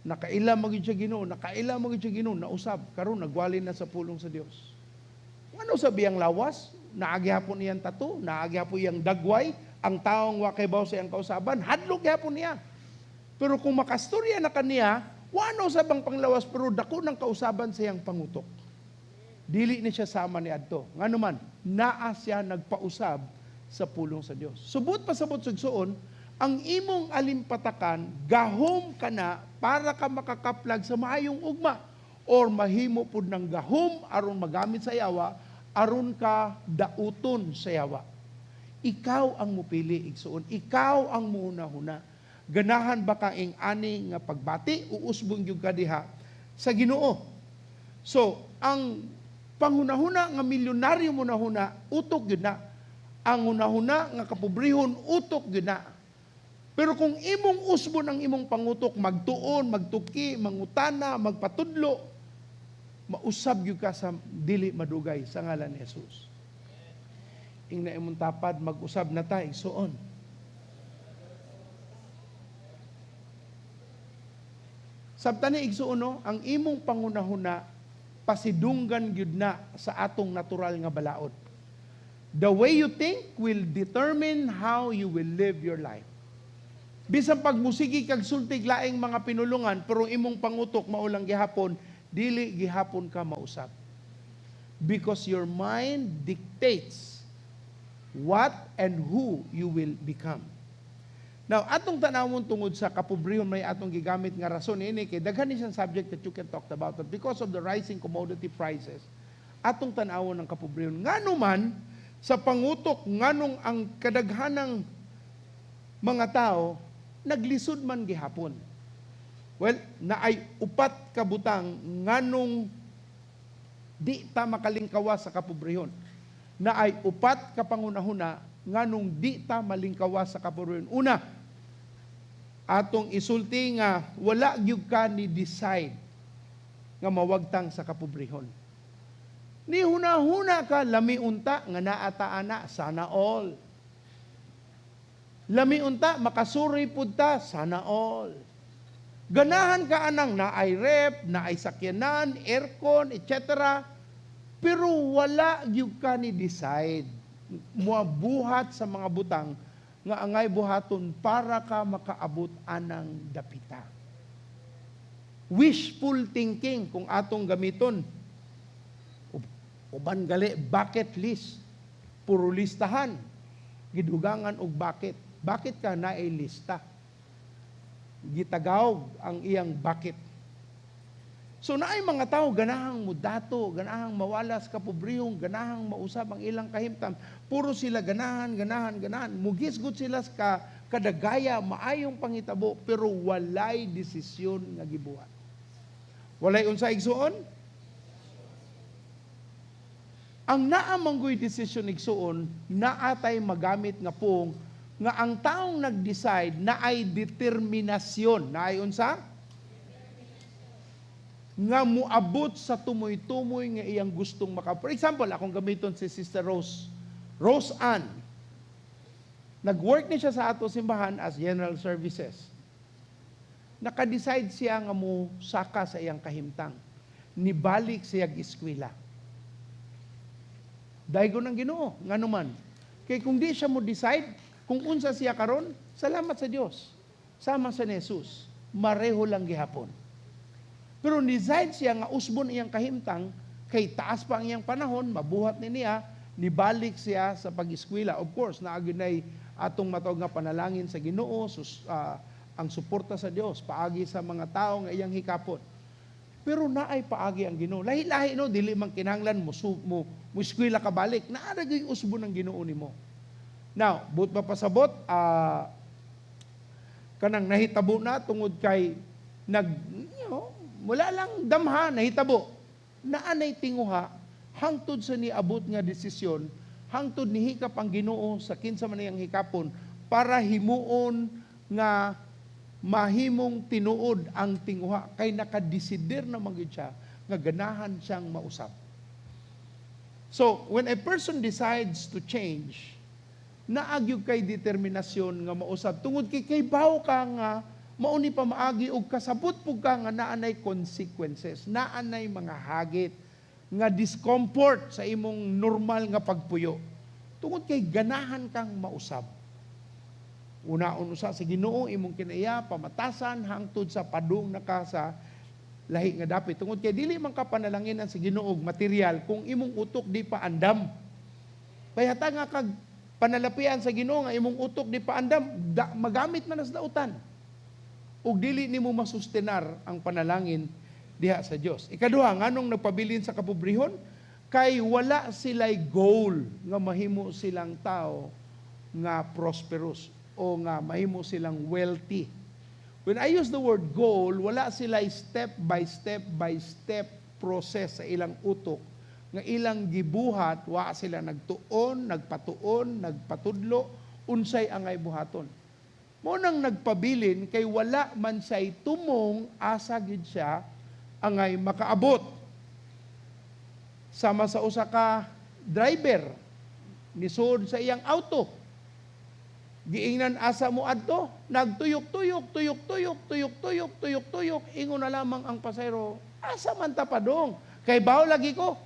Nakaila magyud siya Ginoo, nakaila magyud siya Ginoo, nausab karon nagwali na sa pulong sa Dios. Ano sabi ang lawas? Naagi hapon iyang tattoo, naagi hapon iyang dagway, ang taong wa kay baw sa iyang kausaban, hadlok gihapon niya. Pero kung makastorya na kaniya, wano sa bang panglawas pero dako ng kausaban sa iyang pangutok. Dili ni siya sama ni adto. Ngano man, naa siya nagpausab sa pulong sa Dios. Subot pasabot sugsoon, Ang imong alimpatakan, gahom ka na para ka makakaplag sa maayong ugma or mahimo pud ng gahom aron magamit sa yawa, aron ka dauton sa yawa. Ikaw ang mupili, igsuon. Ikaw ang muhuna-huna. Ganahan ba ka ing ani nga pagbati? Uusbong gyud ka diha sa Ginoo. So, ang panghunahuna nga milyonaryo mo nahuna, utok gyud na. Ang hunahuna nga kapobrehon, utok gyud na. Pero kung imong usbon ang imong pangutok, magtuon, magtuki, mangutana, magpatudlo, mausab gyud ka sa dili madugay sa ngalan ni Jesus. Ingna imong tapad, mag-usab na ta, igsuon. Sabta ni igsuon, no, ang imong pangunahuna pasidunggan gyud na sa atong natural nga balaod. The way you think will determine how you will live your life. Bisan pag musigi kag sultig laing mga pinulungan, pero imong pangutok maulang gihapon, dili gihapon ka mausab. Because your mind dictates what and who you will become. Now, atong tanawon tungod sa kapobrehon, may atong gigamit nga rason ini kay daghan ni siyang subject that you can talk about, but because of the rising commodity prices, atong tanawon ang kapobrehon. Ngano man sa pangutok, nganong ang kadaghanang mga tao naglisod man gihapon? Well, naay upat ka butang nganong di ta makalingkawa sa kapobrehon. Naay upat ka pangunahuna nganong di ta malingkawa sa kapobrehon. Una, atong isulti nga wala gyud ka ni decide nga mawagtang sa kapobrehon. Ni hunahuna ka lami unta nga naa ta ana, sana all. Lami unta makasuri pud ta, sana all. Ganahan ka anang naay rep, naay sakyanan, aircon, etc. Pero wala gyud ka ni decide muabuhat sa mga butang nga angay buhaton para ka makaabot anang dapita. Wishful thinking kung atong gamiton. Uban gali bucket list. Puro listahan. Gidugangan og bucket. Bakit ka naay lista? Gitagawg ang iyang bucket. So naay mga tao ganahang mudato, ganahang mawalas kapobrehong, ganahang mausab ang ilang kahimtang. Puro sila ganahan, ganahan, ganahan. Mugisgot sila sa kadagaya, maayong pangitabo, pero walay desisyon nga gibuhat. Walay unsa, igsuon? Ang naa manggoy desisyon, igsuon, naatay magamit nga pong nga ang taong nag-decide na ay determinasyon. Na ay unsa? Nga muabot sa tumoy-tumoy nga iyang gustong maka. For example, akong gamiton si Sister Rose. Rose Ann. Nag-work ni siya sa ato simbahan as general services. Naka-decide siya nga mo saka sa iyang kahimtang. Nibalik siya eskwela. Daigo ng Ginoo, ngano man. Kay kung di siya mo decide, kung unsa siya karon, salamat sa Dios. Sama sa ni Jesus, mareho lang gihapon. Pero decide siya nga usbon iyang kahimtang, kay taas pa ang iyang panahon, mabuhat ni niya, nibalik siya sa pag-eskwela. Of course, naagi na'y atong matawag nga panalangin sa Ginoo, ang suporta sa Dios, paagi sa mga tao nga iyang hikapon. Pero naay paagi ang Ginoo. Lahi-lahi no, dili man kinahanglan mo eskwela ka balik. Naa ra gyud usbon ang Ginoo nimo. Now, but mapasabot, kanang nahitabo na tungod kay nag, wala lang damha, nahitabo. Naanay tinguha, hangtod sa niabot nga desisyon, hangtod nihikap ang Ginoo sa kinsa man iyang hikapon para himuon nga mahimong tinuod ang tinguha kay nakadesider na man gyud siya nga ganahan siyang mausab. So, when a person decides to change, naagyog kay determinasyon nga mausab tungod kay baw ka nga mauni pa maagi og kasabot pug ka nga naanay consequences, naanay mga hagit nga discomfort sa imong normal nga pagpuyo tungod kay ganahan kang mausab. Unaon usa sa Ginoo imong kinaiya pamatasan hangtod sa padung naka sa lahi nga dapit tungod kay dili man ka panalanginan sa Ginoo og material kung imong utok di pa andam. Kaya nga kag Panalapian sa Ginoo nga imong utok di paandam, da, magamit man sa dautan. Ug dili nimo masustenar ang panalangin diha sa Dios. Ikaduha, nganong nagpabilin sa kapobrehon? Kay wala sila'y goal nga mahimo silang tao nga prosperous o nga mahimo silang wealthy. When I use the word goal, wala sila step by step by step process sa ilang utok nga ilang gibuhat, wa sila nagtuon, nagpatuon, nagpatudlo, unsay angay buhaton. Mao nang nagpabilin kay wala man siya'y tumong asa gid siya angay makaabot. Sama sa usa ka driver nisud sa iyang auto. Giingnan asa mo adto, nagtuyok-tuyok, tuyok-tuyok, tuyok-tuyok, tuyok-tuyok, ingon na lamang ang pasahero, "Asa man ta padong? Kay baw lagi ko."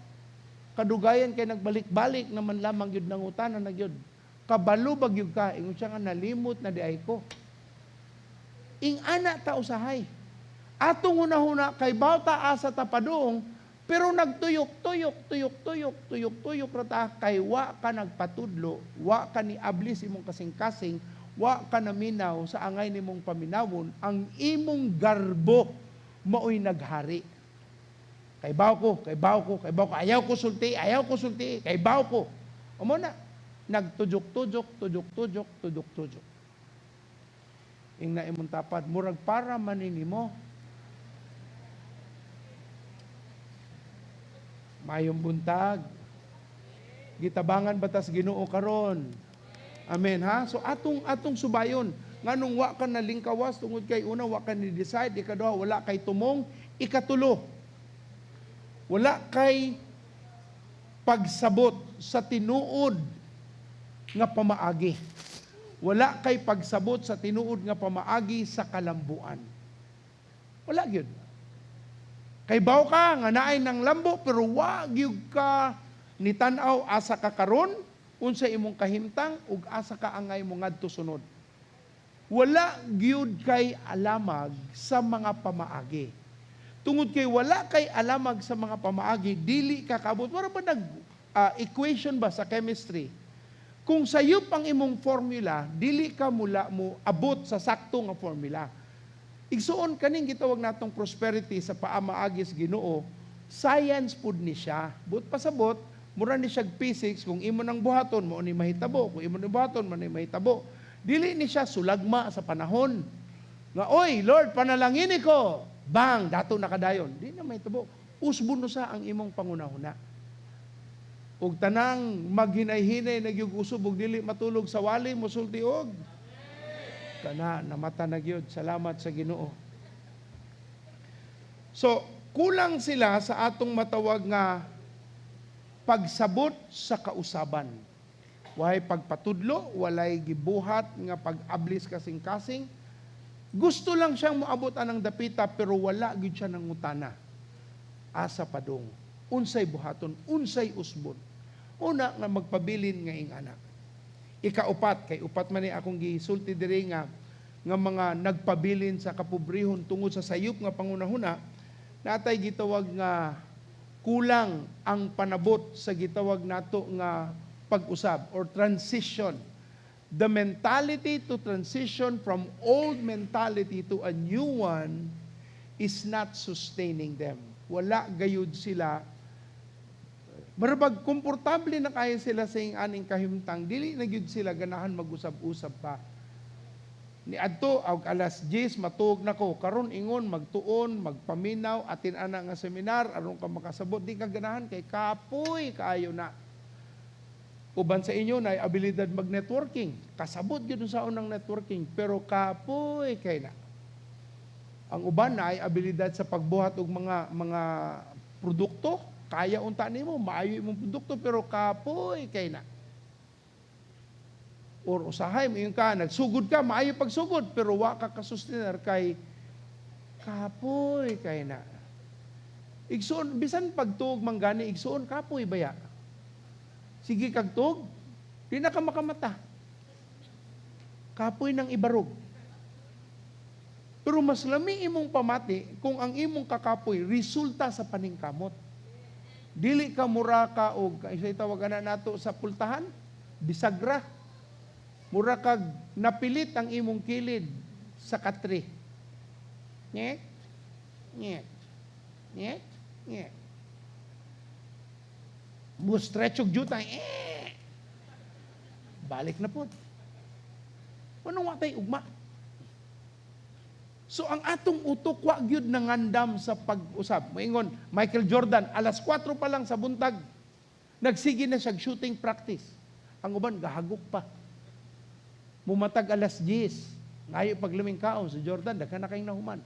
Kadugayan kay nagbalik-balik naman lamang gyud, nangutana na gyud. "Kabalo ba gyud ka?" Ingon siya nga, "Nalimot na diay ko." Ing-ana ta usahay. Atong hunahuna kay baw ta asa ta padung, pero nagtuyok-tuyok, tuyok-tuyok, tuyok-tuyok ra ta kay wa ka nagpatudlo, wa ka ni ablis imong kasing-kasing, wa ka naminaw sa angay nimong paminawon, ang imong garbo maoy naghari. Kay baw ko, kay baw ko, kay baw ko, ayaw ko sulti, ayaw ko sulti, kay baw ko. Amo na, nagtujok-tujok, tujok-tujok, tujok-tujok. Ingna imong tapad, murag para manin mo. Mayong buntag. Gitabangan batas Ginoo karon. Amen ha. So atong atong subayon nganong wa ka nalingkawas, tungod kay una, wa ka ni decide, ikaduha, wala kay tumong, ikatulo, wala kay pagsabot sa tinuod nga pamaagi. Wala kay pagsabot sa tinuod nga pamaagi sa kalambuan. Wala gyud. Kay baw ka nga naay ng lambo pero wa gyud ka nitan-aw asa ka karon, unsa imong kahimtang ug asa ka angay mo ngadto sunod. Wala gyud kay alamag sa mga pamaagi. Tungod kay wala kay alamag sa mga pamaagi, dili ka kaabot. Wala ba nag equation ba sa chemistry? Kung sayop ang imong formula, dili ka mula mo abot sa sakto nga formula. Igsuon, kaning gitawag natong prosperity sa paamaagi sa Ginoo, science pud ni siya. But pasabot, mura ni siya physics, kung imo nang buhaton, mao ni mahitabo. Kung imo nang buhaton, mao ni mahitabo. Dili ni siya sulagma sa panahon. Nga, "Oy, Lord, panalangin ko." Bang, dato nakadayon. Di na mahitabo. Usbon no sa ang imong pangunahuna. Ug tanang maghinay-hinay na gyud usab ug dili matulog sa wali musulti og kana namata na gyud. Salamat sa Ginoo. So, kulang sila sa atong matawag nga pagsabot sa kausaban. Walay pagpatudlo, walay gibuhat nga pag-ablis kasing-kasing. Gusto lang siyang moabot anang dapita pero wala gyud siya nangutana. Asa padung? Unsay buhaton? Unsay usbon? Una nga magpabilin nga ing-ana. Ikaupat, kay upat man ni akong gisulti diri nga mga nagpabilin sa kapobrehon tungod sa sayop nga pangunahuna, natay gitawag nga kulang ang panabot sa gitawag nato nga pag-usab or transition. The mentality to transition from old mentality to a new one is not sustaining them. Wala gayud sila. Marabag komportable na kaya sila sa ing aning kahimtang, dili na gyud sila ganahan mag-usab-usab pa. Ni adto og alas 10 matuog na ko, karon ingon magtuon, magpaminaw atin ana nga seminar aron ka makasabot, di ka ganahan kay kapoy kaayo na. Uban sa inyo na abilidad mag-networking, kasabot gyud sa unang networking pero kapoy kay na. Ang uban na ay abilidad sa pagbuhat og mga produkto, kaya unta nimo, maayo imong produkto pero kapoy kay na. Or usahay mo ka, nagsugod ka, maayo pagsugod, pero wa ka kasustener kay kapoy kay na. Igsuon, bisan pagtuog man gani, igsuon, kapoy baya. Sige kag tuog, di na ka makamata. Kapoy ng ibarog. Pero mas lami imong pamati kung ang imong kakapoy resulta sa paningkamot. Dili ka mura ka og isay tawag na nato sa pultahan, bisagra. Mura kag napilit ang imong kilid sa katre. Nyek, nyek, nyek, nyek. Mo stretch og juta, eh. Balik na po. Ano wa tay ugma? So ang atong utok wa gyud nangandam sa pag-usab. Moingon Michael Jordan, alas 4 pa lang sa buntag, nagsige na siya shooting practice. Ang uban gahagok pa. Mumatag alas 10. Ngayo pagliming kaon si Jordan, daghan na kayong nahuman.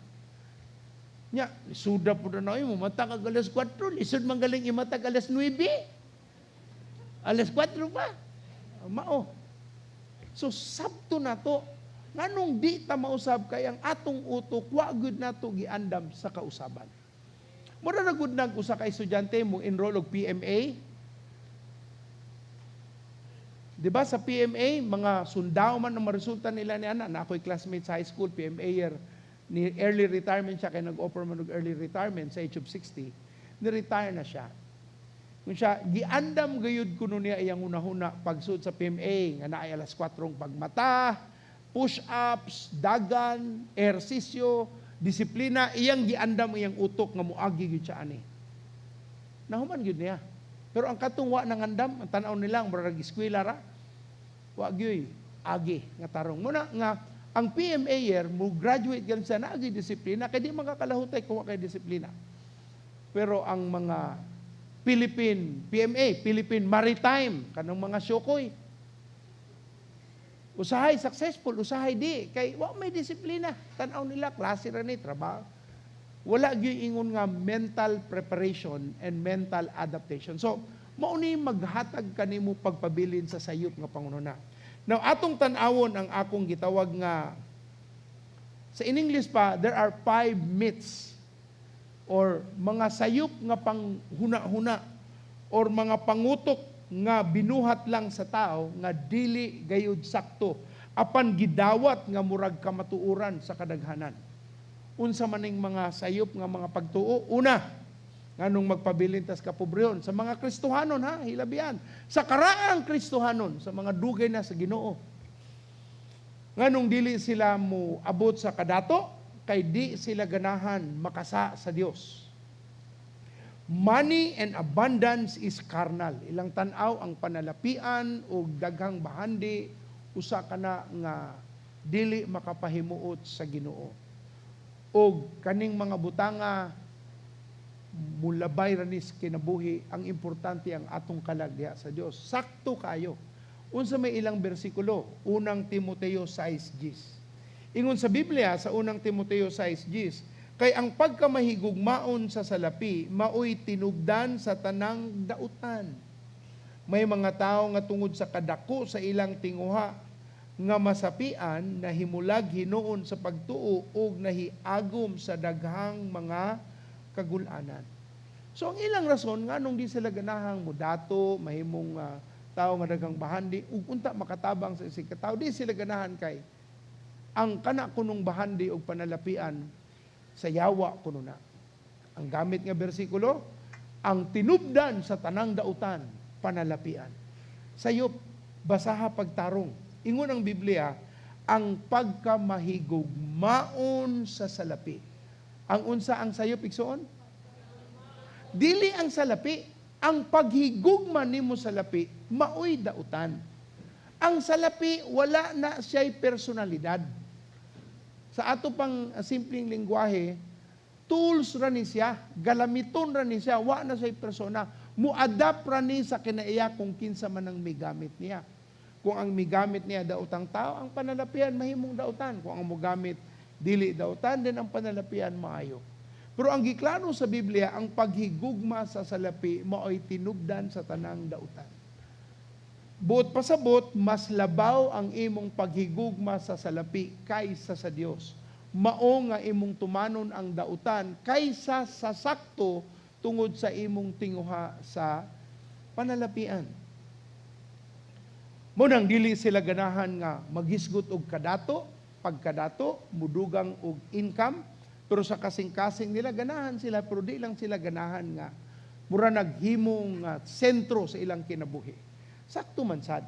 Nya, lisuda po na na mumatag ag alas 4, lisod man galing imatag alas 9. Alas 4 pa. Mao. So sabto na to, nganong di ta mausab kay ang atong utok wa gud nato giandam sa kausaban. Mura na gud nag usa ka estudyante mo enroll og PMA. Di ba sa PMA, mga sundao man ang maresulta nila ni ana, na ako'y classmate sa high school, PMA year, ni early retirement siya, kaya nag-offer man og early retirement sa age of 60, ni-retire na siya. Kung siya, giandam gayud kuno niya iyang hunahuna pagsud sa PMA, nga naay alas 4 pagmata, push-ups, dagan, ehersisyo, disiplina, iyang giandam iyang utok nga muagi gyud siya ani. Nahuman gyud niya. Pero ang katong wa nangandam, ang tan-aw nilang murag eskwela ra, wa gyud agi nga tarong. Muna nga ang PMA year mo graduate gan siya na agi disiplina kay di makakalahutay kung wa kay disiplina. Pero ang mga Philippine PMA, Philippine Maritime, kanang mga syokoy, usahay successful, usahay di kay wa may disiplina. Tan-aw nila klase ra ni trabaho. Wala gyud ingon nga mental preparation and mental adaptation. So, mao ni maghatag kanimo pagpabilin sa sayop nga pangununa. Now, atong tan-awon ang akong gitawag nga sa in English pa, there are 5 myths or mga sayop nga panghuna-huna or mga pangutok nga binuhat lang sa tao nga dili gayud sakto apan gidawat nga murag kamatuoran sa kadaghanan. Unsa maning mga sayop nga mga pagtuo? Una, nganong magpabilin tas kapobrehon sa mga Kristohanon ha, hilabihan. Sa karaang Kristohanon, sa mga dugay na sa Ginoo. Nganong dili sila mo abot sa kadato, kay di sila ganahan makasa sa Dios. Money and abundance is carnal. Ilang tan-aw ang panalapian o daghang bahandi usa kana nga dili makapahimuot sa Ginoo. Og kaning mga butanga mulabay ra ni sa kinabuhi, ang importante ang atong kalag diha sa Dios. Sakto kayo. Unsa may ilang bersikulo? Unang Timoteo 6:10. Ingon sa Biblia sa Unang Timoteo 6:10, kay ang pagkamahigugmaon sa salapi maoy tinubdan sa tanang dautan. May mga tawo nga tungod sa kadako sa ilang tinguha nga masapian nahimulag hinuon sa pagtuo ug nahiagom sa daghang mga kagulanan. So ang ilang rason nganong di sila ganahang mudato, mahimong tao nga daghang bahandi ug unta makatabang sa isig ka tawo, di sila ganahan kay ang kana kunong bahandi og panalapian sa yawa kuno na. Ang gamit nga bersikulo, ang tinubdan sa tanang dautan, panalapian. Sayop, basaha pagtarong. Ingon ang Biblia, ang pagkamahigugmaon sa salapi. Ang unsa ang sayop, igsoon? Dili ang salapi. Ang paghigugma nimo sa lapi, maoy dautan. Ang salapi, wala na siya'y personalidad. Sa ato pang simpleng lingwahe, tools ra ni siya, galamiton ra ni siya, wa na siya'y persona. Mu-adapt ra ni sa kinaiya kung kinsa man ang migamit niya. Kung ang migamit niya daotang tao, ang panalapian mahimong dautan. Kung ang mugamit dili dautan, din ang panalapian maayo. Pero ang giklaro sa Biblia, ang paghigugma sa salapi maoy tinubdan sa tanang dautan. Buot pasabot, mas labaw ang imong paghigugma sa salapi kaysa sa Dios. Mao nga imong tumanon ang dautan kaysa sa sakto tungod sa imong tinguha sa panalapian. Munang dili sila ganahan nga maghisgot og kadato, pagkadato, mudugang og income, pero sa kasing-kasing nila ganahan sila, pero di lang sila ganahan nga mura naghimong sentro sa ilang kinabuhi. Sakto man sad.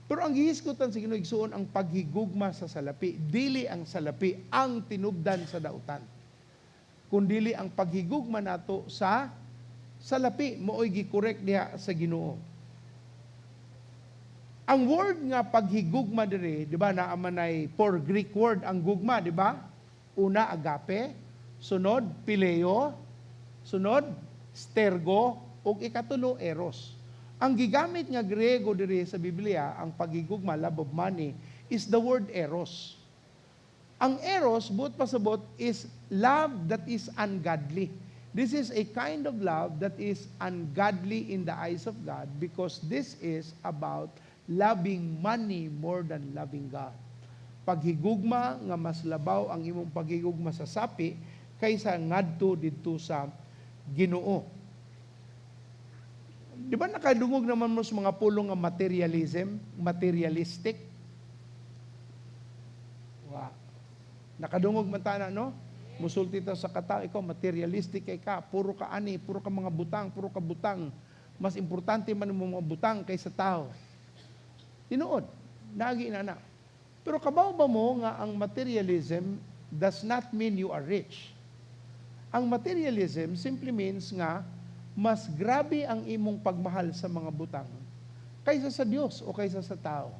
Pero ang gihisgutan sa Ginoo, igsuon, ang paghigugma sa salapi, dili ang salapi ang tinubdan sa dautan. Kundili ang paghigugma nato sa salapi mao'y gi-correct diha sa Ginoo. Ang word nga paghigugma diri, di ba, naa man ay four Greek word ang gugma, di ba? Una, agape, sunod, phileo, sunod, stergo, ug ikatulo, eros. Ang gigamit nga Griego diri sa Biblia, ang paghigugma, love of money, is the word eros. Ang eros, buot pasabot, is love that is ungodly. This is a kind of love that is ungodly in the eyes of God because this is about loving money more than loving God. Paghigugma nga mas labaw ang imong paghigugma sa sapi kaysa ngadto didto sa Ginoo. Di ba nakadungog naman mo sa mga pulong nga materialism, materialistic? Wa. Nakadungog man ta na, no? Musulti ta sa katao, ikaw materialistic kay ka, puro ka ani, puro ka mga butang, puro ka butang. Mas importante man mo mga butang kaysa tao. Tinuod, nagi na na. Pero kabaw ba mo nga ang materialism does not mean you are rich? Ang materialism simply means nga mas grabe ang imong pagmahal sa mga butang kaysa sa Dios o kaysa sa tao.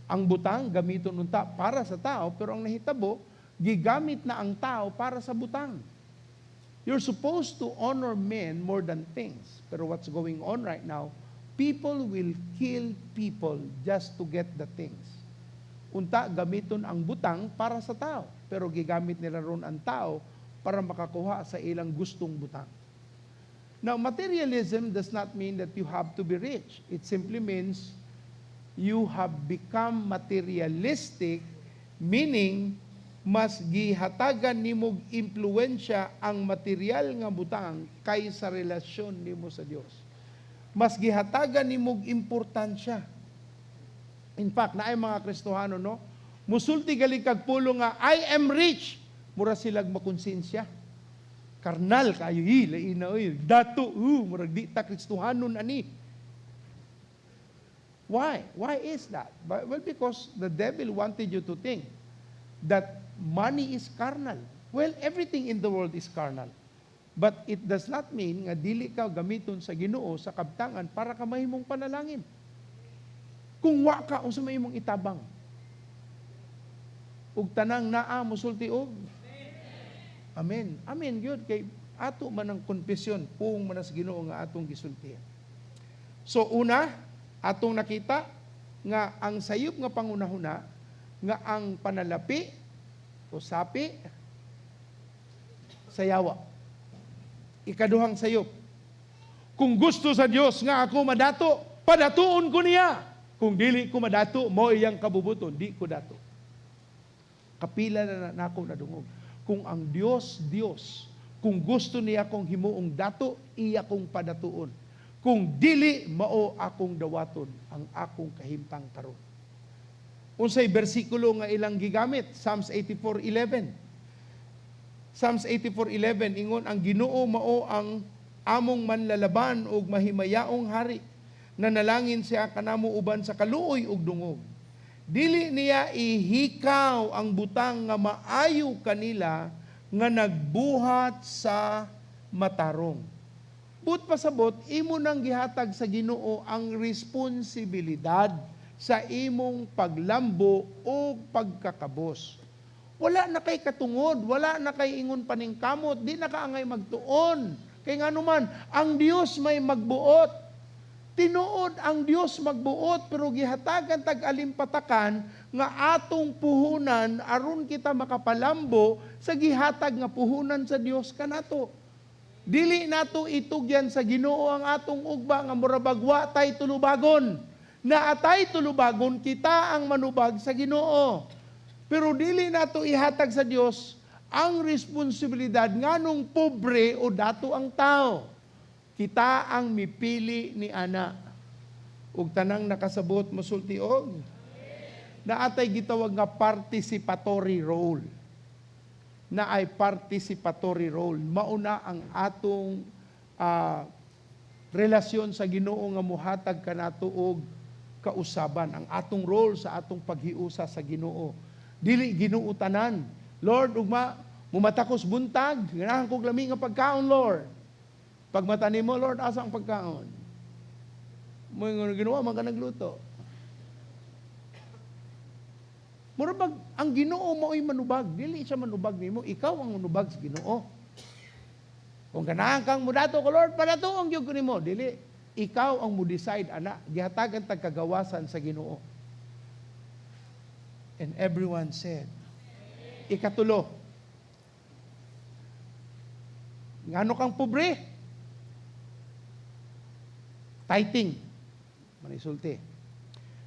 Ang butang gamiton unta para sa tao, pero ang nahitabo, gigamit na ang tao para sa butang. You're supposed to honor men more than things. Pero what's going on right now, people will kill people just to get the things. Unta gamiton ang butang para sa tao, pero gigamit nila ron ang tao para makakuha sa ilang gustong butang. Now, materialism does not mean that you have to be rich. It simply means you have become materialistic, meaning mas gihatagan nimog impluwensya ang material nga butang kaysa relasyon nimo sa Dios. Mas gihatagan nimog importansya. In fact, naay mga Kristohano, no? Musulti gali kag pulong nga "I am rich." Mura silag makonsensya. Karnal kayo, hi, lain na oy. Dato, murag di ta Kristohanon ani. Why? Why is that? Well, because the devil wanted you to think that money is carnal. Well, everything in the world is carnal. But it does not mean nga dili ka gamiton sa Ginoo sa kabtangan para ka mahimong panalangin. Kung wa ka, unsa may imong itabang? Ug tanang naa musulti og Amen. Amen gyud kay ato man ang konfesyon, puong man sa Ginoo nga atong gisultihan. So una, atong nakita nga ang sayop nga pangunahuna nga ang panalapi o sapi sa yawa. Ikaduhang sayop. Kung gusto sa Dios nga ako madato, padatuon ko niya. Kung dili ko madato, mo iyang kabubuton, di ko dato. Kapila na nako nadungog. Kung ang Dios, Dios, kung gusto niya akong himuong dato, iya kong padatuon. Kung dili, mao akong dawaton ang akong kahimtang karon. Unsay bersikulo nga ilang gigamit? Psalms 84:11. Psalms 84:11 ingon, "Ang Ginoo mao ang among manlalaban ug mahimayaong hari. Nanalangin siya kanamo uban sa kaluoy ug dungog. Dili niya ihikaw ang butang nga maayo kanila nga nagbuhat sa matarong." Buot pasabot, imo nang gihatag sa Ginoo ang responsibilidad sa imong paglambo o pagkakabos. Wala na kay katungod, wala na kay ingon paningkamot, di na ka angay magtuon. Kay ngano man, ang Dios may magbuot. Tinuod, ang Dios magbuot, pero gihatagan tag alimpatakan nga atong puhunan aron kita makapalambo sa gihatag nga puhunan sa Dios kanato. Dili nato itugyan sa Ginoo ang atong ugba nga murabag wa tay tulubagon. Naatay tulubagon, kita ang manubag sa Ginoo. Pero dili nato ihatag sa Dios ang responsibilidad nganong pobre o dato ang tao. Kita ang mipili ni ana. Ug tanang nakasabot mosulti og naatay gitawag nga participatory role. Na ay participatory role. Mauna ang atong relasyon sa Ginoo nga muhatag kanato og Kausaban ang atong role sa atong paghiusa sa Ginoo. Dili Ginoo tanan. "Lord, ugma mumata ko's buntag, ganahan kog lami nga pagkaon, Lord." Pagmata nimo, "Lord, asa ang pagkaon?" Mo Ginoo man ka nagluto. Mura bag ang Ginoo mao'y manubag, dili siya manubag nimo, ikaw ang manubag sa Ginoo. Kung ganahan kang mudato ko, Lord, padatoon gyud ko nimo, dili. Ikaw ang mo-decide ana, gihatagan tag kagawasan sa Ginoo. And everyone said, ikatulo, ngano kang pobre? Tithing. Manisulti.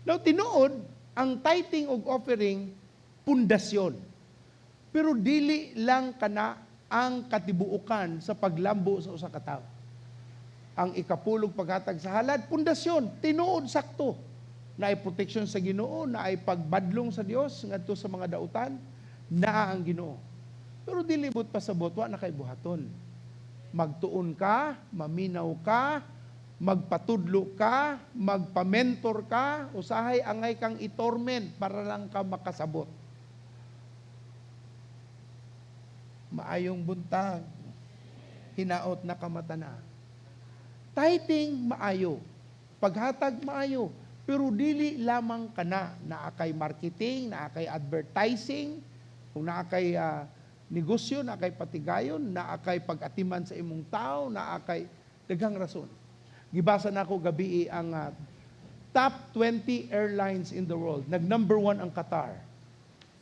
Now, tinuod, ang tithing ug offering, pundasyon. Pero dili lang kana ang katibuokan sa paglambo sa usa ka tawo. Ang ikapulog, paghatag sa halad, pundasyon, tinuod, sakto. Naay protection sa Ginoo, naay pagbadlong sa Dios ngadto sa mga dautan, naa ang Ginoo. Pero dili buot pasabot wa na kay buhaton. Magtuon ka, maminaw ka, magpatudlo ka, magpa-mentor ka, usahay angay kang itorment para lang ka makasabot. Maayong buntag, hinaot na kamata na. Tithing maayo, paghatag maayo, pero dili lamang kana. Naa kay marketing, naa kay advertising, kung naa kay negosyo, naa kay patigayon, naa kay pag-atiman sa imong tao, naa kay daghang rason. Gibasa nako gabi ang top 20 airlines in the world. Nag number one ang Qatar.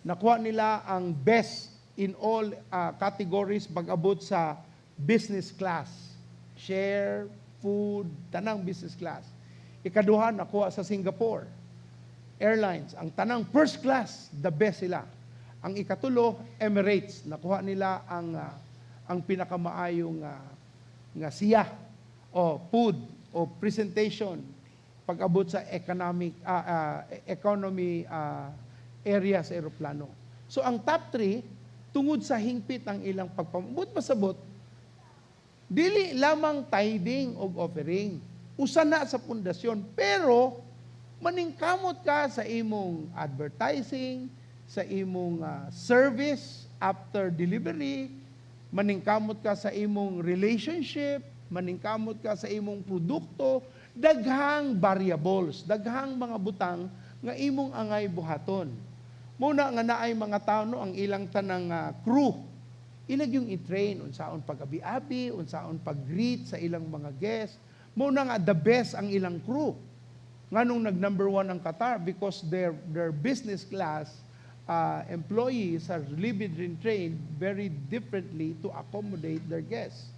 Nakuha nila ang best in all categories pag-abot sa business class. Share, food, tanang business class. Ikaduha, nakuha sa Singapore Airlines. Ang tanang first class, the best sila. Ang ikatulo, Emirates. Nakuha nila ang pinakamaayong nga siya o food o presentation pag-abot sa economic economy area sa eroplano. So ang top 3, tungod sa hingpit ang ilang pagpamubot pasabot, dili lamang tithing og offering. Usa na sa pundasyon, pero maningkamot ka sa imong advertising, sa imong service after delivery, maningkamot ka sa imong relationship, maningkamot ka sa imong produkto, daghang variables, daghang mga butang nga imong angay buhaton. Muna nga naay mga tao, no, ang ilang tanang crew, ilag yung i-train unsaon pag-abi-abi, unsaon pag-greet sa ilang mga guests. Muna nga the best ang ilang crew. Nganong nag-number one ang Qatar? Because their business class employees are really been trained very differently to accommodate their guests.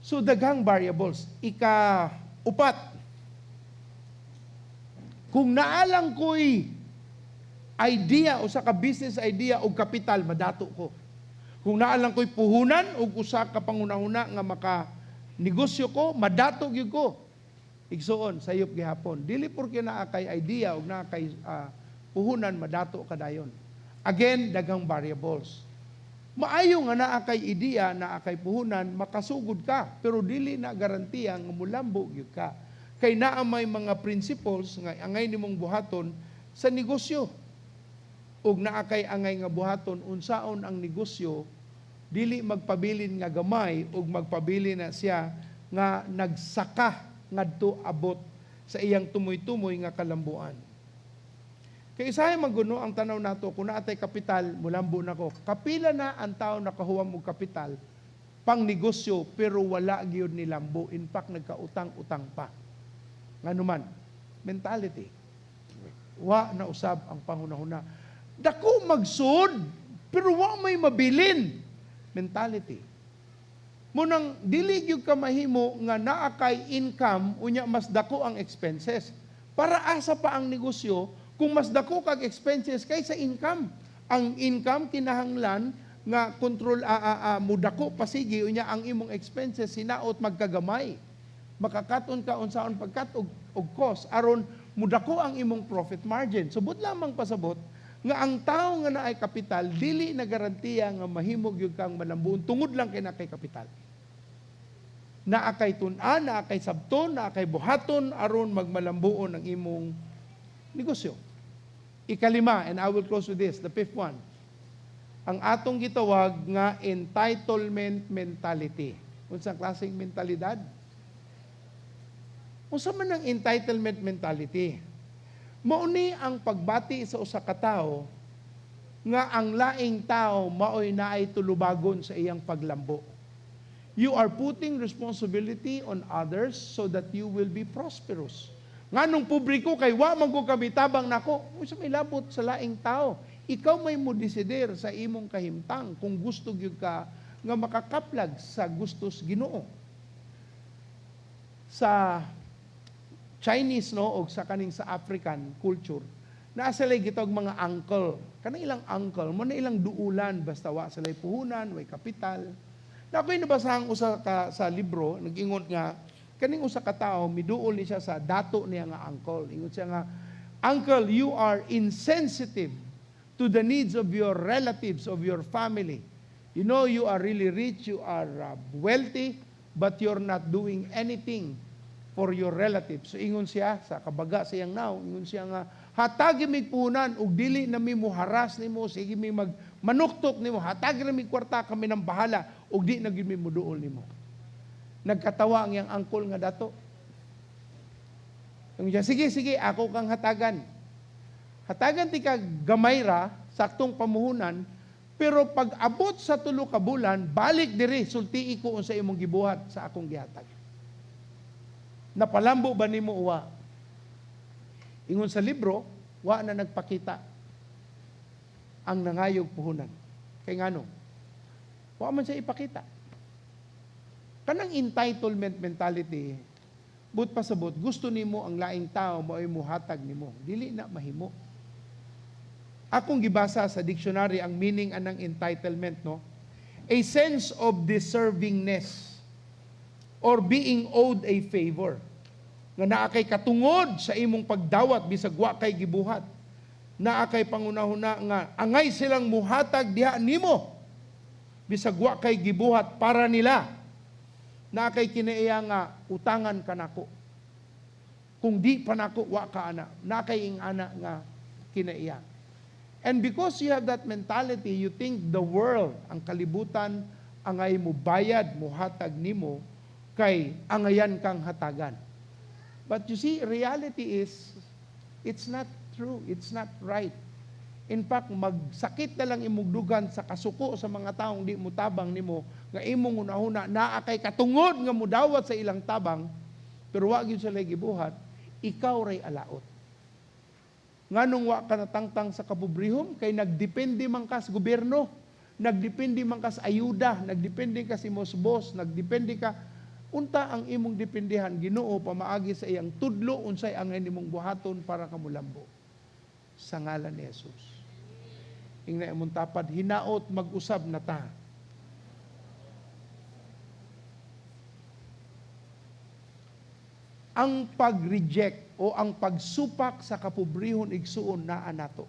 So daghang variables. Ika-upat, kung naalang ko'y idea o sa ka business idea o kapital, madato ko. Kung naalang ko'y puhunan o usa ka pangunahuna nga maka negosyo ko, madato gyud ko. Igsuon, sayop gihapon. Dili porke naa kay idea o naa kay puhunan, madato ka dayon. Again, daghang variables. Maayo nga naa kay idea, naa kay puhunan, makasugod ka, pero dili na garantiya nga mulambo gyud ka. Kay naa may mga principles nga angay nimong buhaton sa negosyo. Ug naa kay angay nga buhaton unsaon ang negosyo, dili magpabilin nga gamay ug magpabilin na siya nga nagsaka ngadto abot sa iyang tumoy-tumoy nga kalambuan. Kay usahay maguno ang tanaw nato, kung naa tay kapital, mulambo na ko. Kapila na ang tao nakahuwam og kapital pang negosyo pero wala gyud nilambo. In fact, nagkautang-utang pa. Ngano man? Mentality. Wa na usab ang panghunahuna. Dako magsud pero wa may mabilin. Mentality. Munang dili gyud ka mahimo nga naa kay income unya mas dako ang expenses. Para asa pa ang negosyo kung mas dako kag expenses kaysa income? Ang income kinahanglan nga control mudako pasigi unya ang imong expenses hinaot magkagamay. Makakaton ka unsaon pagkat og cost aron mudako ang imong profit margin. Subot lamang pasabot nga ang tao nga naay kapital dili na garantiya nga mahimo gyud kang malambuon tungod lang kay naa kay kapital. Naa kay tun-an, naa kay sabton, naa kay buhaton aron magmalambuon ang imong negosyo. Ikalima, and I will close with this, the fifth one. Ang atong gitawag nga entitlement mentality. Unsang klaseng mentalidad? Unsa man ang entitlement mentality? Mao ni ang pagbati sa usa ka tawo nga ang laing tao maoy naay tulubagon sa iyang paglambo. You are putting responsibility on others so that you will be prosperous. Nganong pobre ko kay wa man ko kabitabang nako, unsa may labot sa laing tao? Ikaw may mo desider sa imong kahimtang kung gusto gyud ka nga makakaplag sa gustos Ginoo. Sa Chinese, no, og sa kaning sa African culture, naa sila gitawag mga uncle. Kanang ilang uncle mo na ilang duulan basta wa sila puhunan, way kapital. Na ako'y nabasahang usa ka sa libro, nag-ingon nga kaning usa ka tawo miduol ni siya sa dato niya nga uncle. Ingon siya nga, "Uncle, you are insensitive to the needs of your relatives, of your family. You are really rich, you are wealthy, but you're not doing anything for your relatives." So ingon siya sa kabaga sa iyang naong, ingon siya nga, "Hatagi mig puhunan ug dili na mi muharas nimo, sige mi mag manuktok nimo, hatagi ra mig kwarta, kami nang bahala ug di na gyud mi muduol nimo." Nagkatawa ang iyang uncle nga dato. Ingon siya, "Sige, sige, ako kang hatagan. Hatagan ti ka gamay ra, saktong pamuhunan, pero pag abot sa 3 ka bulan, balik diri, sultii ko unsa imong gibuhat sa akong gihatag. Napalambo ba nimo uwa?" Ingon sa libro, wa na nagpakita ang nangayog puhunan. Kay ngano? Wa man siya ipakita. Kanang entitlement mentality, but pasabot, gusto nimo ang laing tao mao'y muhatag nimo. Dili na mahimo. Akong gibasa sa dictionary ang meaning anang entitlement, no? A sense of deservingness or being owed a favor. Nga naa kay katungod sa imong pagdawat bisag wa kay gibuhat. Naa kay pangunahuna nga angay silang muhatag diha nimo bisag wa kay gibuhat para nila. Naa kay kinaiya nga utangan kanako. Kung di pa nako, wa ka ana. Naa kay ing-ana nga kinaiya. And because you have that mentality, you think the world, ang kalibutan, angay mo bayad, muhatag nimo, kay angayan kang hatagan. But you see, reality is, it's not true. It's not right. In fact, magsakit na lang imong dugan sa kasuko sa mga taong di mo tabang nimo, nga imong hunahuna naa kay katungod nga mudawat sa ilang tabang, pero wa gyud sila gibuhat, ikaw ray alaot. Nganong wa ka natangtang sa kapobrehon? Kay nagdepende man ka sa gobyerno, nagdepende man ka sa ayuda, nagdepende ka sa imong boss, nagdepende ka. Unta ang imong dependehan Ginoo pamaagi sa iyang tudlo unsay ang imong buhaton para kamulambo. Sa ngalan ni Jesus. Ingna imong tapad, "Hinaot mag-usab na ta." Ang pag-reject o ang pagsupak sa kapobrehon, igsuon, naa nato.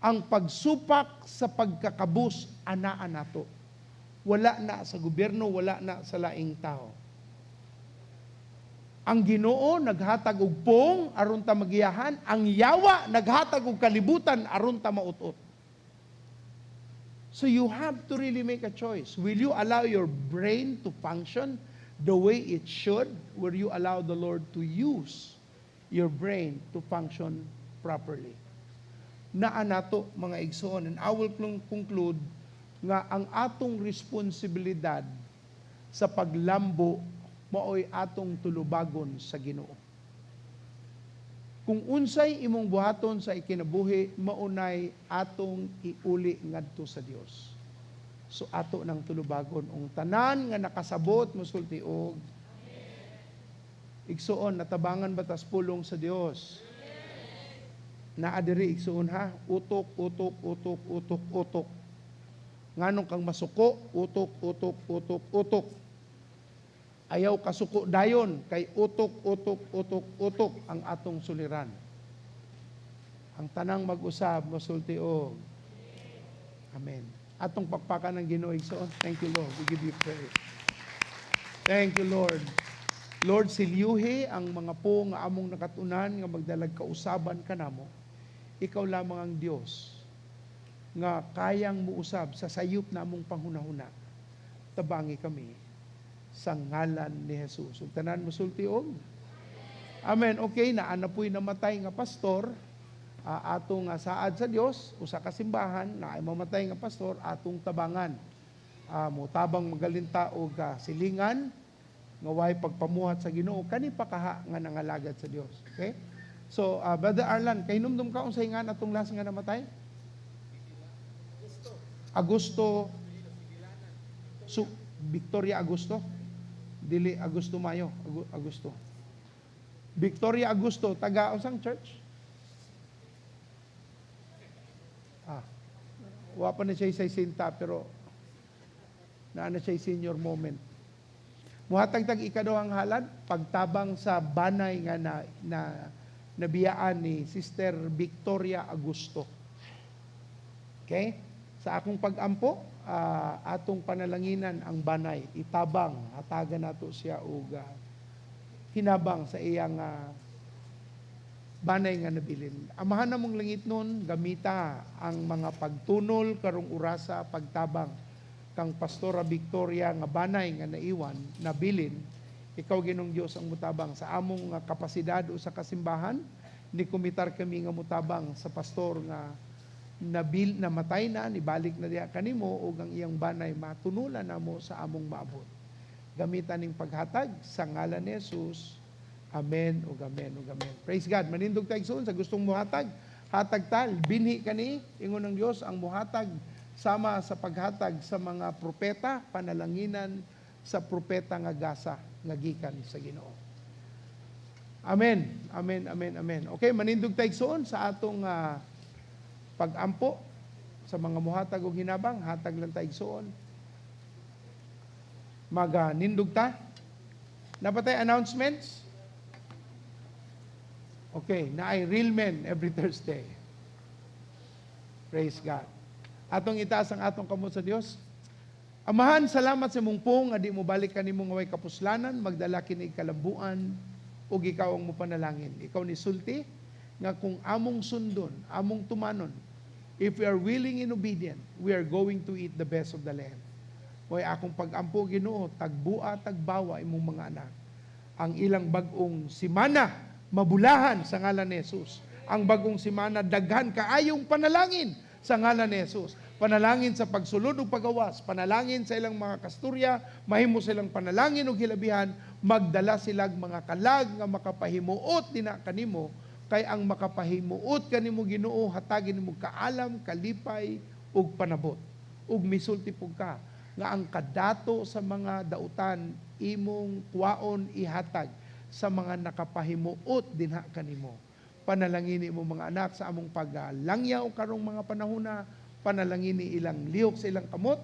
Ang pagsupak sa pagkakabus, anaa nato. Wala na sa gobyerno, wala na sa laing tao. Ang Ginoo naghatag og pong aron ta magiyahan, ang yawa naghatag og kalibutan aron ta maut-ot. So you have to really make a choice. Will you allow your brain to function the way it should? Will you allow the Lord to use your brain to function properly? Naa nato, mga igsoon, and I will conclude nga ang atong responsibilidad sa paglambo maoy atong tulubagon sa Ginoo. Kung unsay imong buhaton sa ikinabuhi, maunay atong iuli ngadto sa Dios. So ato nang tulubagon ung tanan nga nakasabot mosulti og Igsuon, natabangan ba tas pulong sa Dios? Naa diri, igsuon, ha, utok, utok, utok, utok, utok. Nganong kang masuko? Utok, utok, utok, utok. Ayaw kasuko dayon kay utok, utok, utok, utok ang atong suliran. Ang tanang mag-usab mosulti og Amen. Atong pakpakan ng Ginoo, igsoon. Thank you, Lord. We give you praise. Thank you, Lord. Lord, silyuhi ang mga po nga among nakatunan nga magdalag kausaban kanamo. Ikaw lamang ang Dios nga kayang muusab sa sayop namong panghunahuna. Tabangi kami sa ngalan ni Jesus. Ug tanan mosulti og Amen. Okay, naa na po'y namatay nga pastor, atong saad sa Dios, usa ka simbahan, na ay mamatay nga pastor, atong tabangan. Motabang magalinta og silingan nga way pagpamuhat sa Ginoo kani pa kaha nga nangalagad sa Dios. Okay? So, Brother Arlan, kahinumdum ka unsay nga atong last nga namatay? Agosto Su Victoria Agosto, dili Agosto Mayo, Agosto. Victoria Agosto, taga unsang church? Wa pa na siya 60 pero naa na siya senior moment. Muhatag tag ikaduhang halad, pagtabang sa banay nga na nabiyaan ni Sister Victoria Agosto. Okay? Sa akong pag-ampo, atong panalanginan ang banay, itabang, hatagan nato siya og hinabang sa iyang banay nga nabilin. Amahan namong langit nun, gamita ang mga pagtunol karong urasa pagtabang kang Pastora Victoria nga banay nga naiwan, nabilin. Ikaw, Ginoong Dios, ang mutabang sa among nga kapasidad o sa kasimbahan, ni kumitar kami nga mutabang sa pastor nga nabil namatay na, nibalik na diha kanimo, ug ang iyang banay matunulan namo sa among maabot. Gamitan ning paghatag sa ngalan ni Jesus. Amen ug amen ug amen. Praise God. Manindog ta, igsoon, sa gustong muhatag. Hatag tal binhi kani. Ingon ng Dios, ang muhatag sama sa paghatag sa mga propeta, panalanginan sa propeta nga gasa nga gikan sa Ginoo. Amen. Amen, amen, amen. Okay, manindog ta, igsoon, sa atong pagampo sa mga muhatag og hinabang, hatag lang ta, igsoon. Maganindog ta. Napatay announcements? Okay, naay real men every Thursday. Praise God. Atong itaas ang atong kamot sa Dios. Amahan, salamat sa imong pong nga di mo balik kanimo nga way kapuslanan, magdala kini kalambuan ug ikaw ang mopanalangin. Ikaw ni sulti nga kung among sundon, among tumanon, if we are willing and obedient, we are going to eat the best of the land. Moy akong pag-ampo, Ginoo, tagbua, tagbawa imong mga anak. Ang ilang bag-ong simana mabulahan sa ngalan ni Jesus. Ang bagong simana daghan kaayong panalangin sa ngalan ni Jesus. Panalangin sa pagsulod ug pagawas, panalangin sa ilang mga kasturya, mahimo silang panalangin ug hilabihan, magdala silag mga kalag nga makapahimuot dinha kanimo, kay ang makapahimuot kanimo, Ginoo, hatagin nimo kaalam, kalipay ug panabot. Ug misulti pug ka nga ang kadato sa mga dautan imong kuwaon ihatag sa mga nakapahimuot dinha kanimo. Panalangini mo mga anak sa among pagalangyaw karong mga panahona, panalangini ilang lihok sa ilang kamot.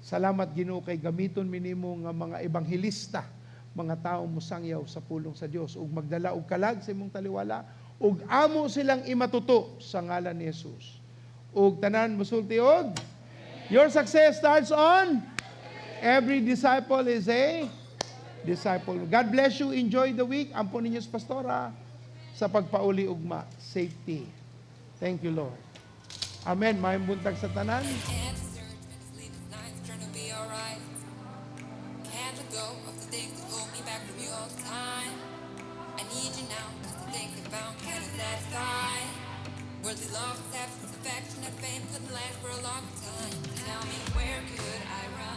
Salamat, Ginoo, kay gamiton minimo nga mga ebanghelista, mga tao mosangyaw sa pulong sa Dios ug magdala og kalag sa imong taliwala ug amo silang imatuto sa ngalan ni Jesus. Ug tanan mosulti og Your success starts on every disciple is a disciple. God bless you. Enjoy the week. Ampo ninyo sa pastora sa pagpauli ugma. Safety. Thank you, Lord. Amen. Maayong buntag sa tanan. Can't search, been sleepless nights trying to be alright. Can't let go of the things that hold me back from you all the time. I need you now, 'cause the things I found cannot satisfy. Worldly love, acceptance, affection, and fame couldn't last for a long time. Tell me, where could I run?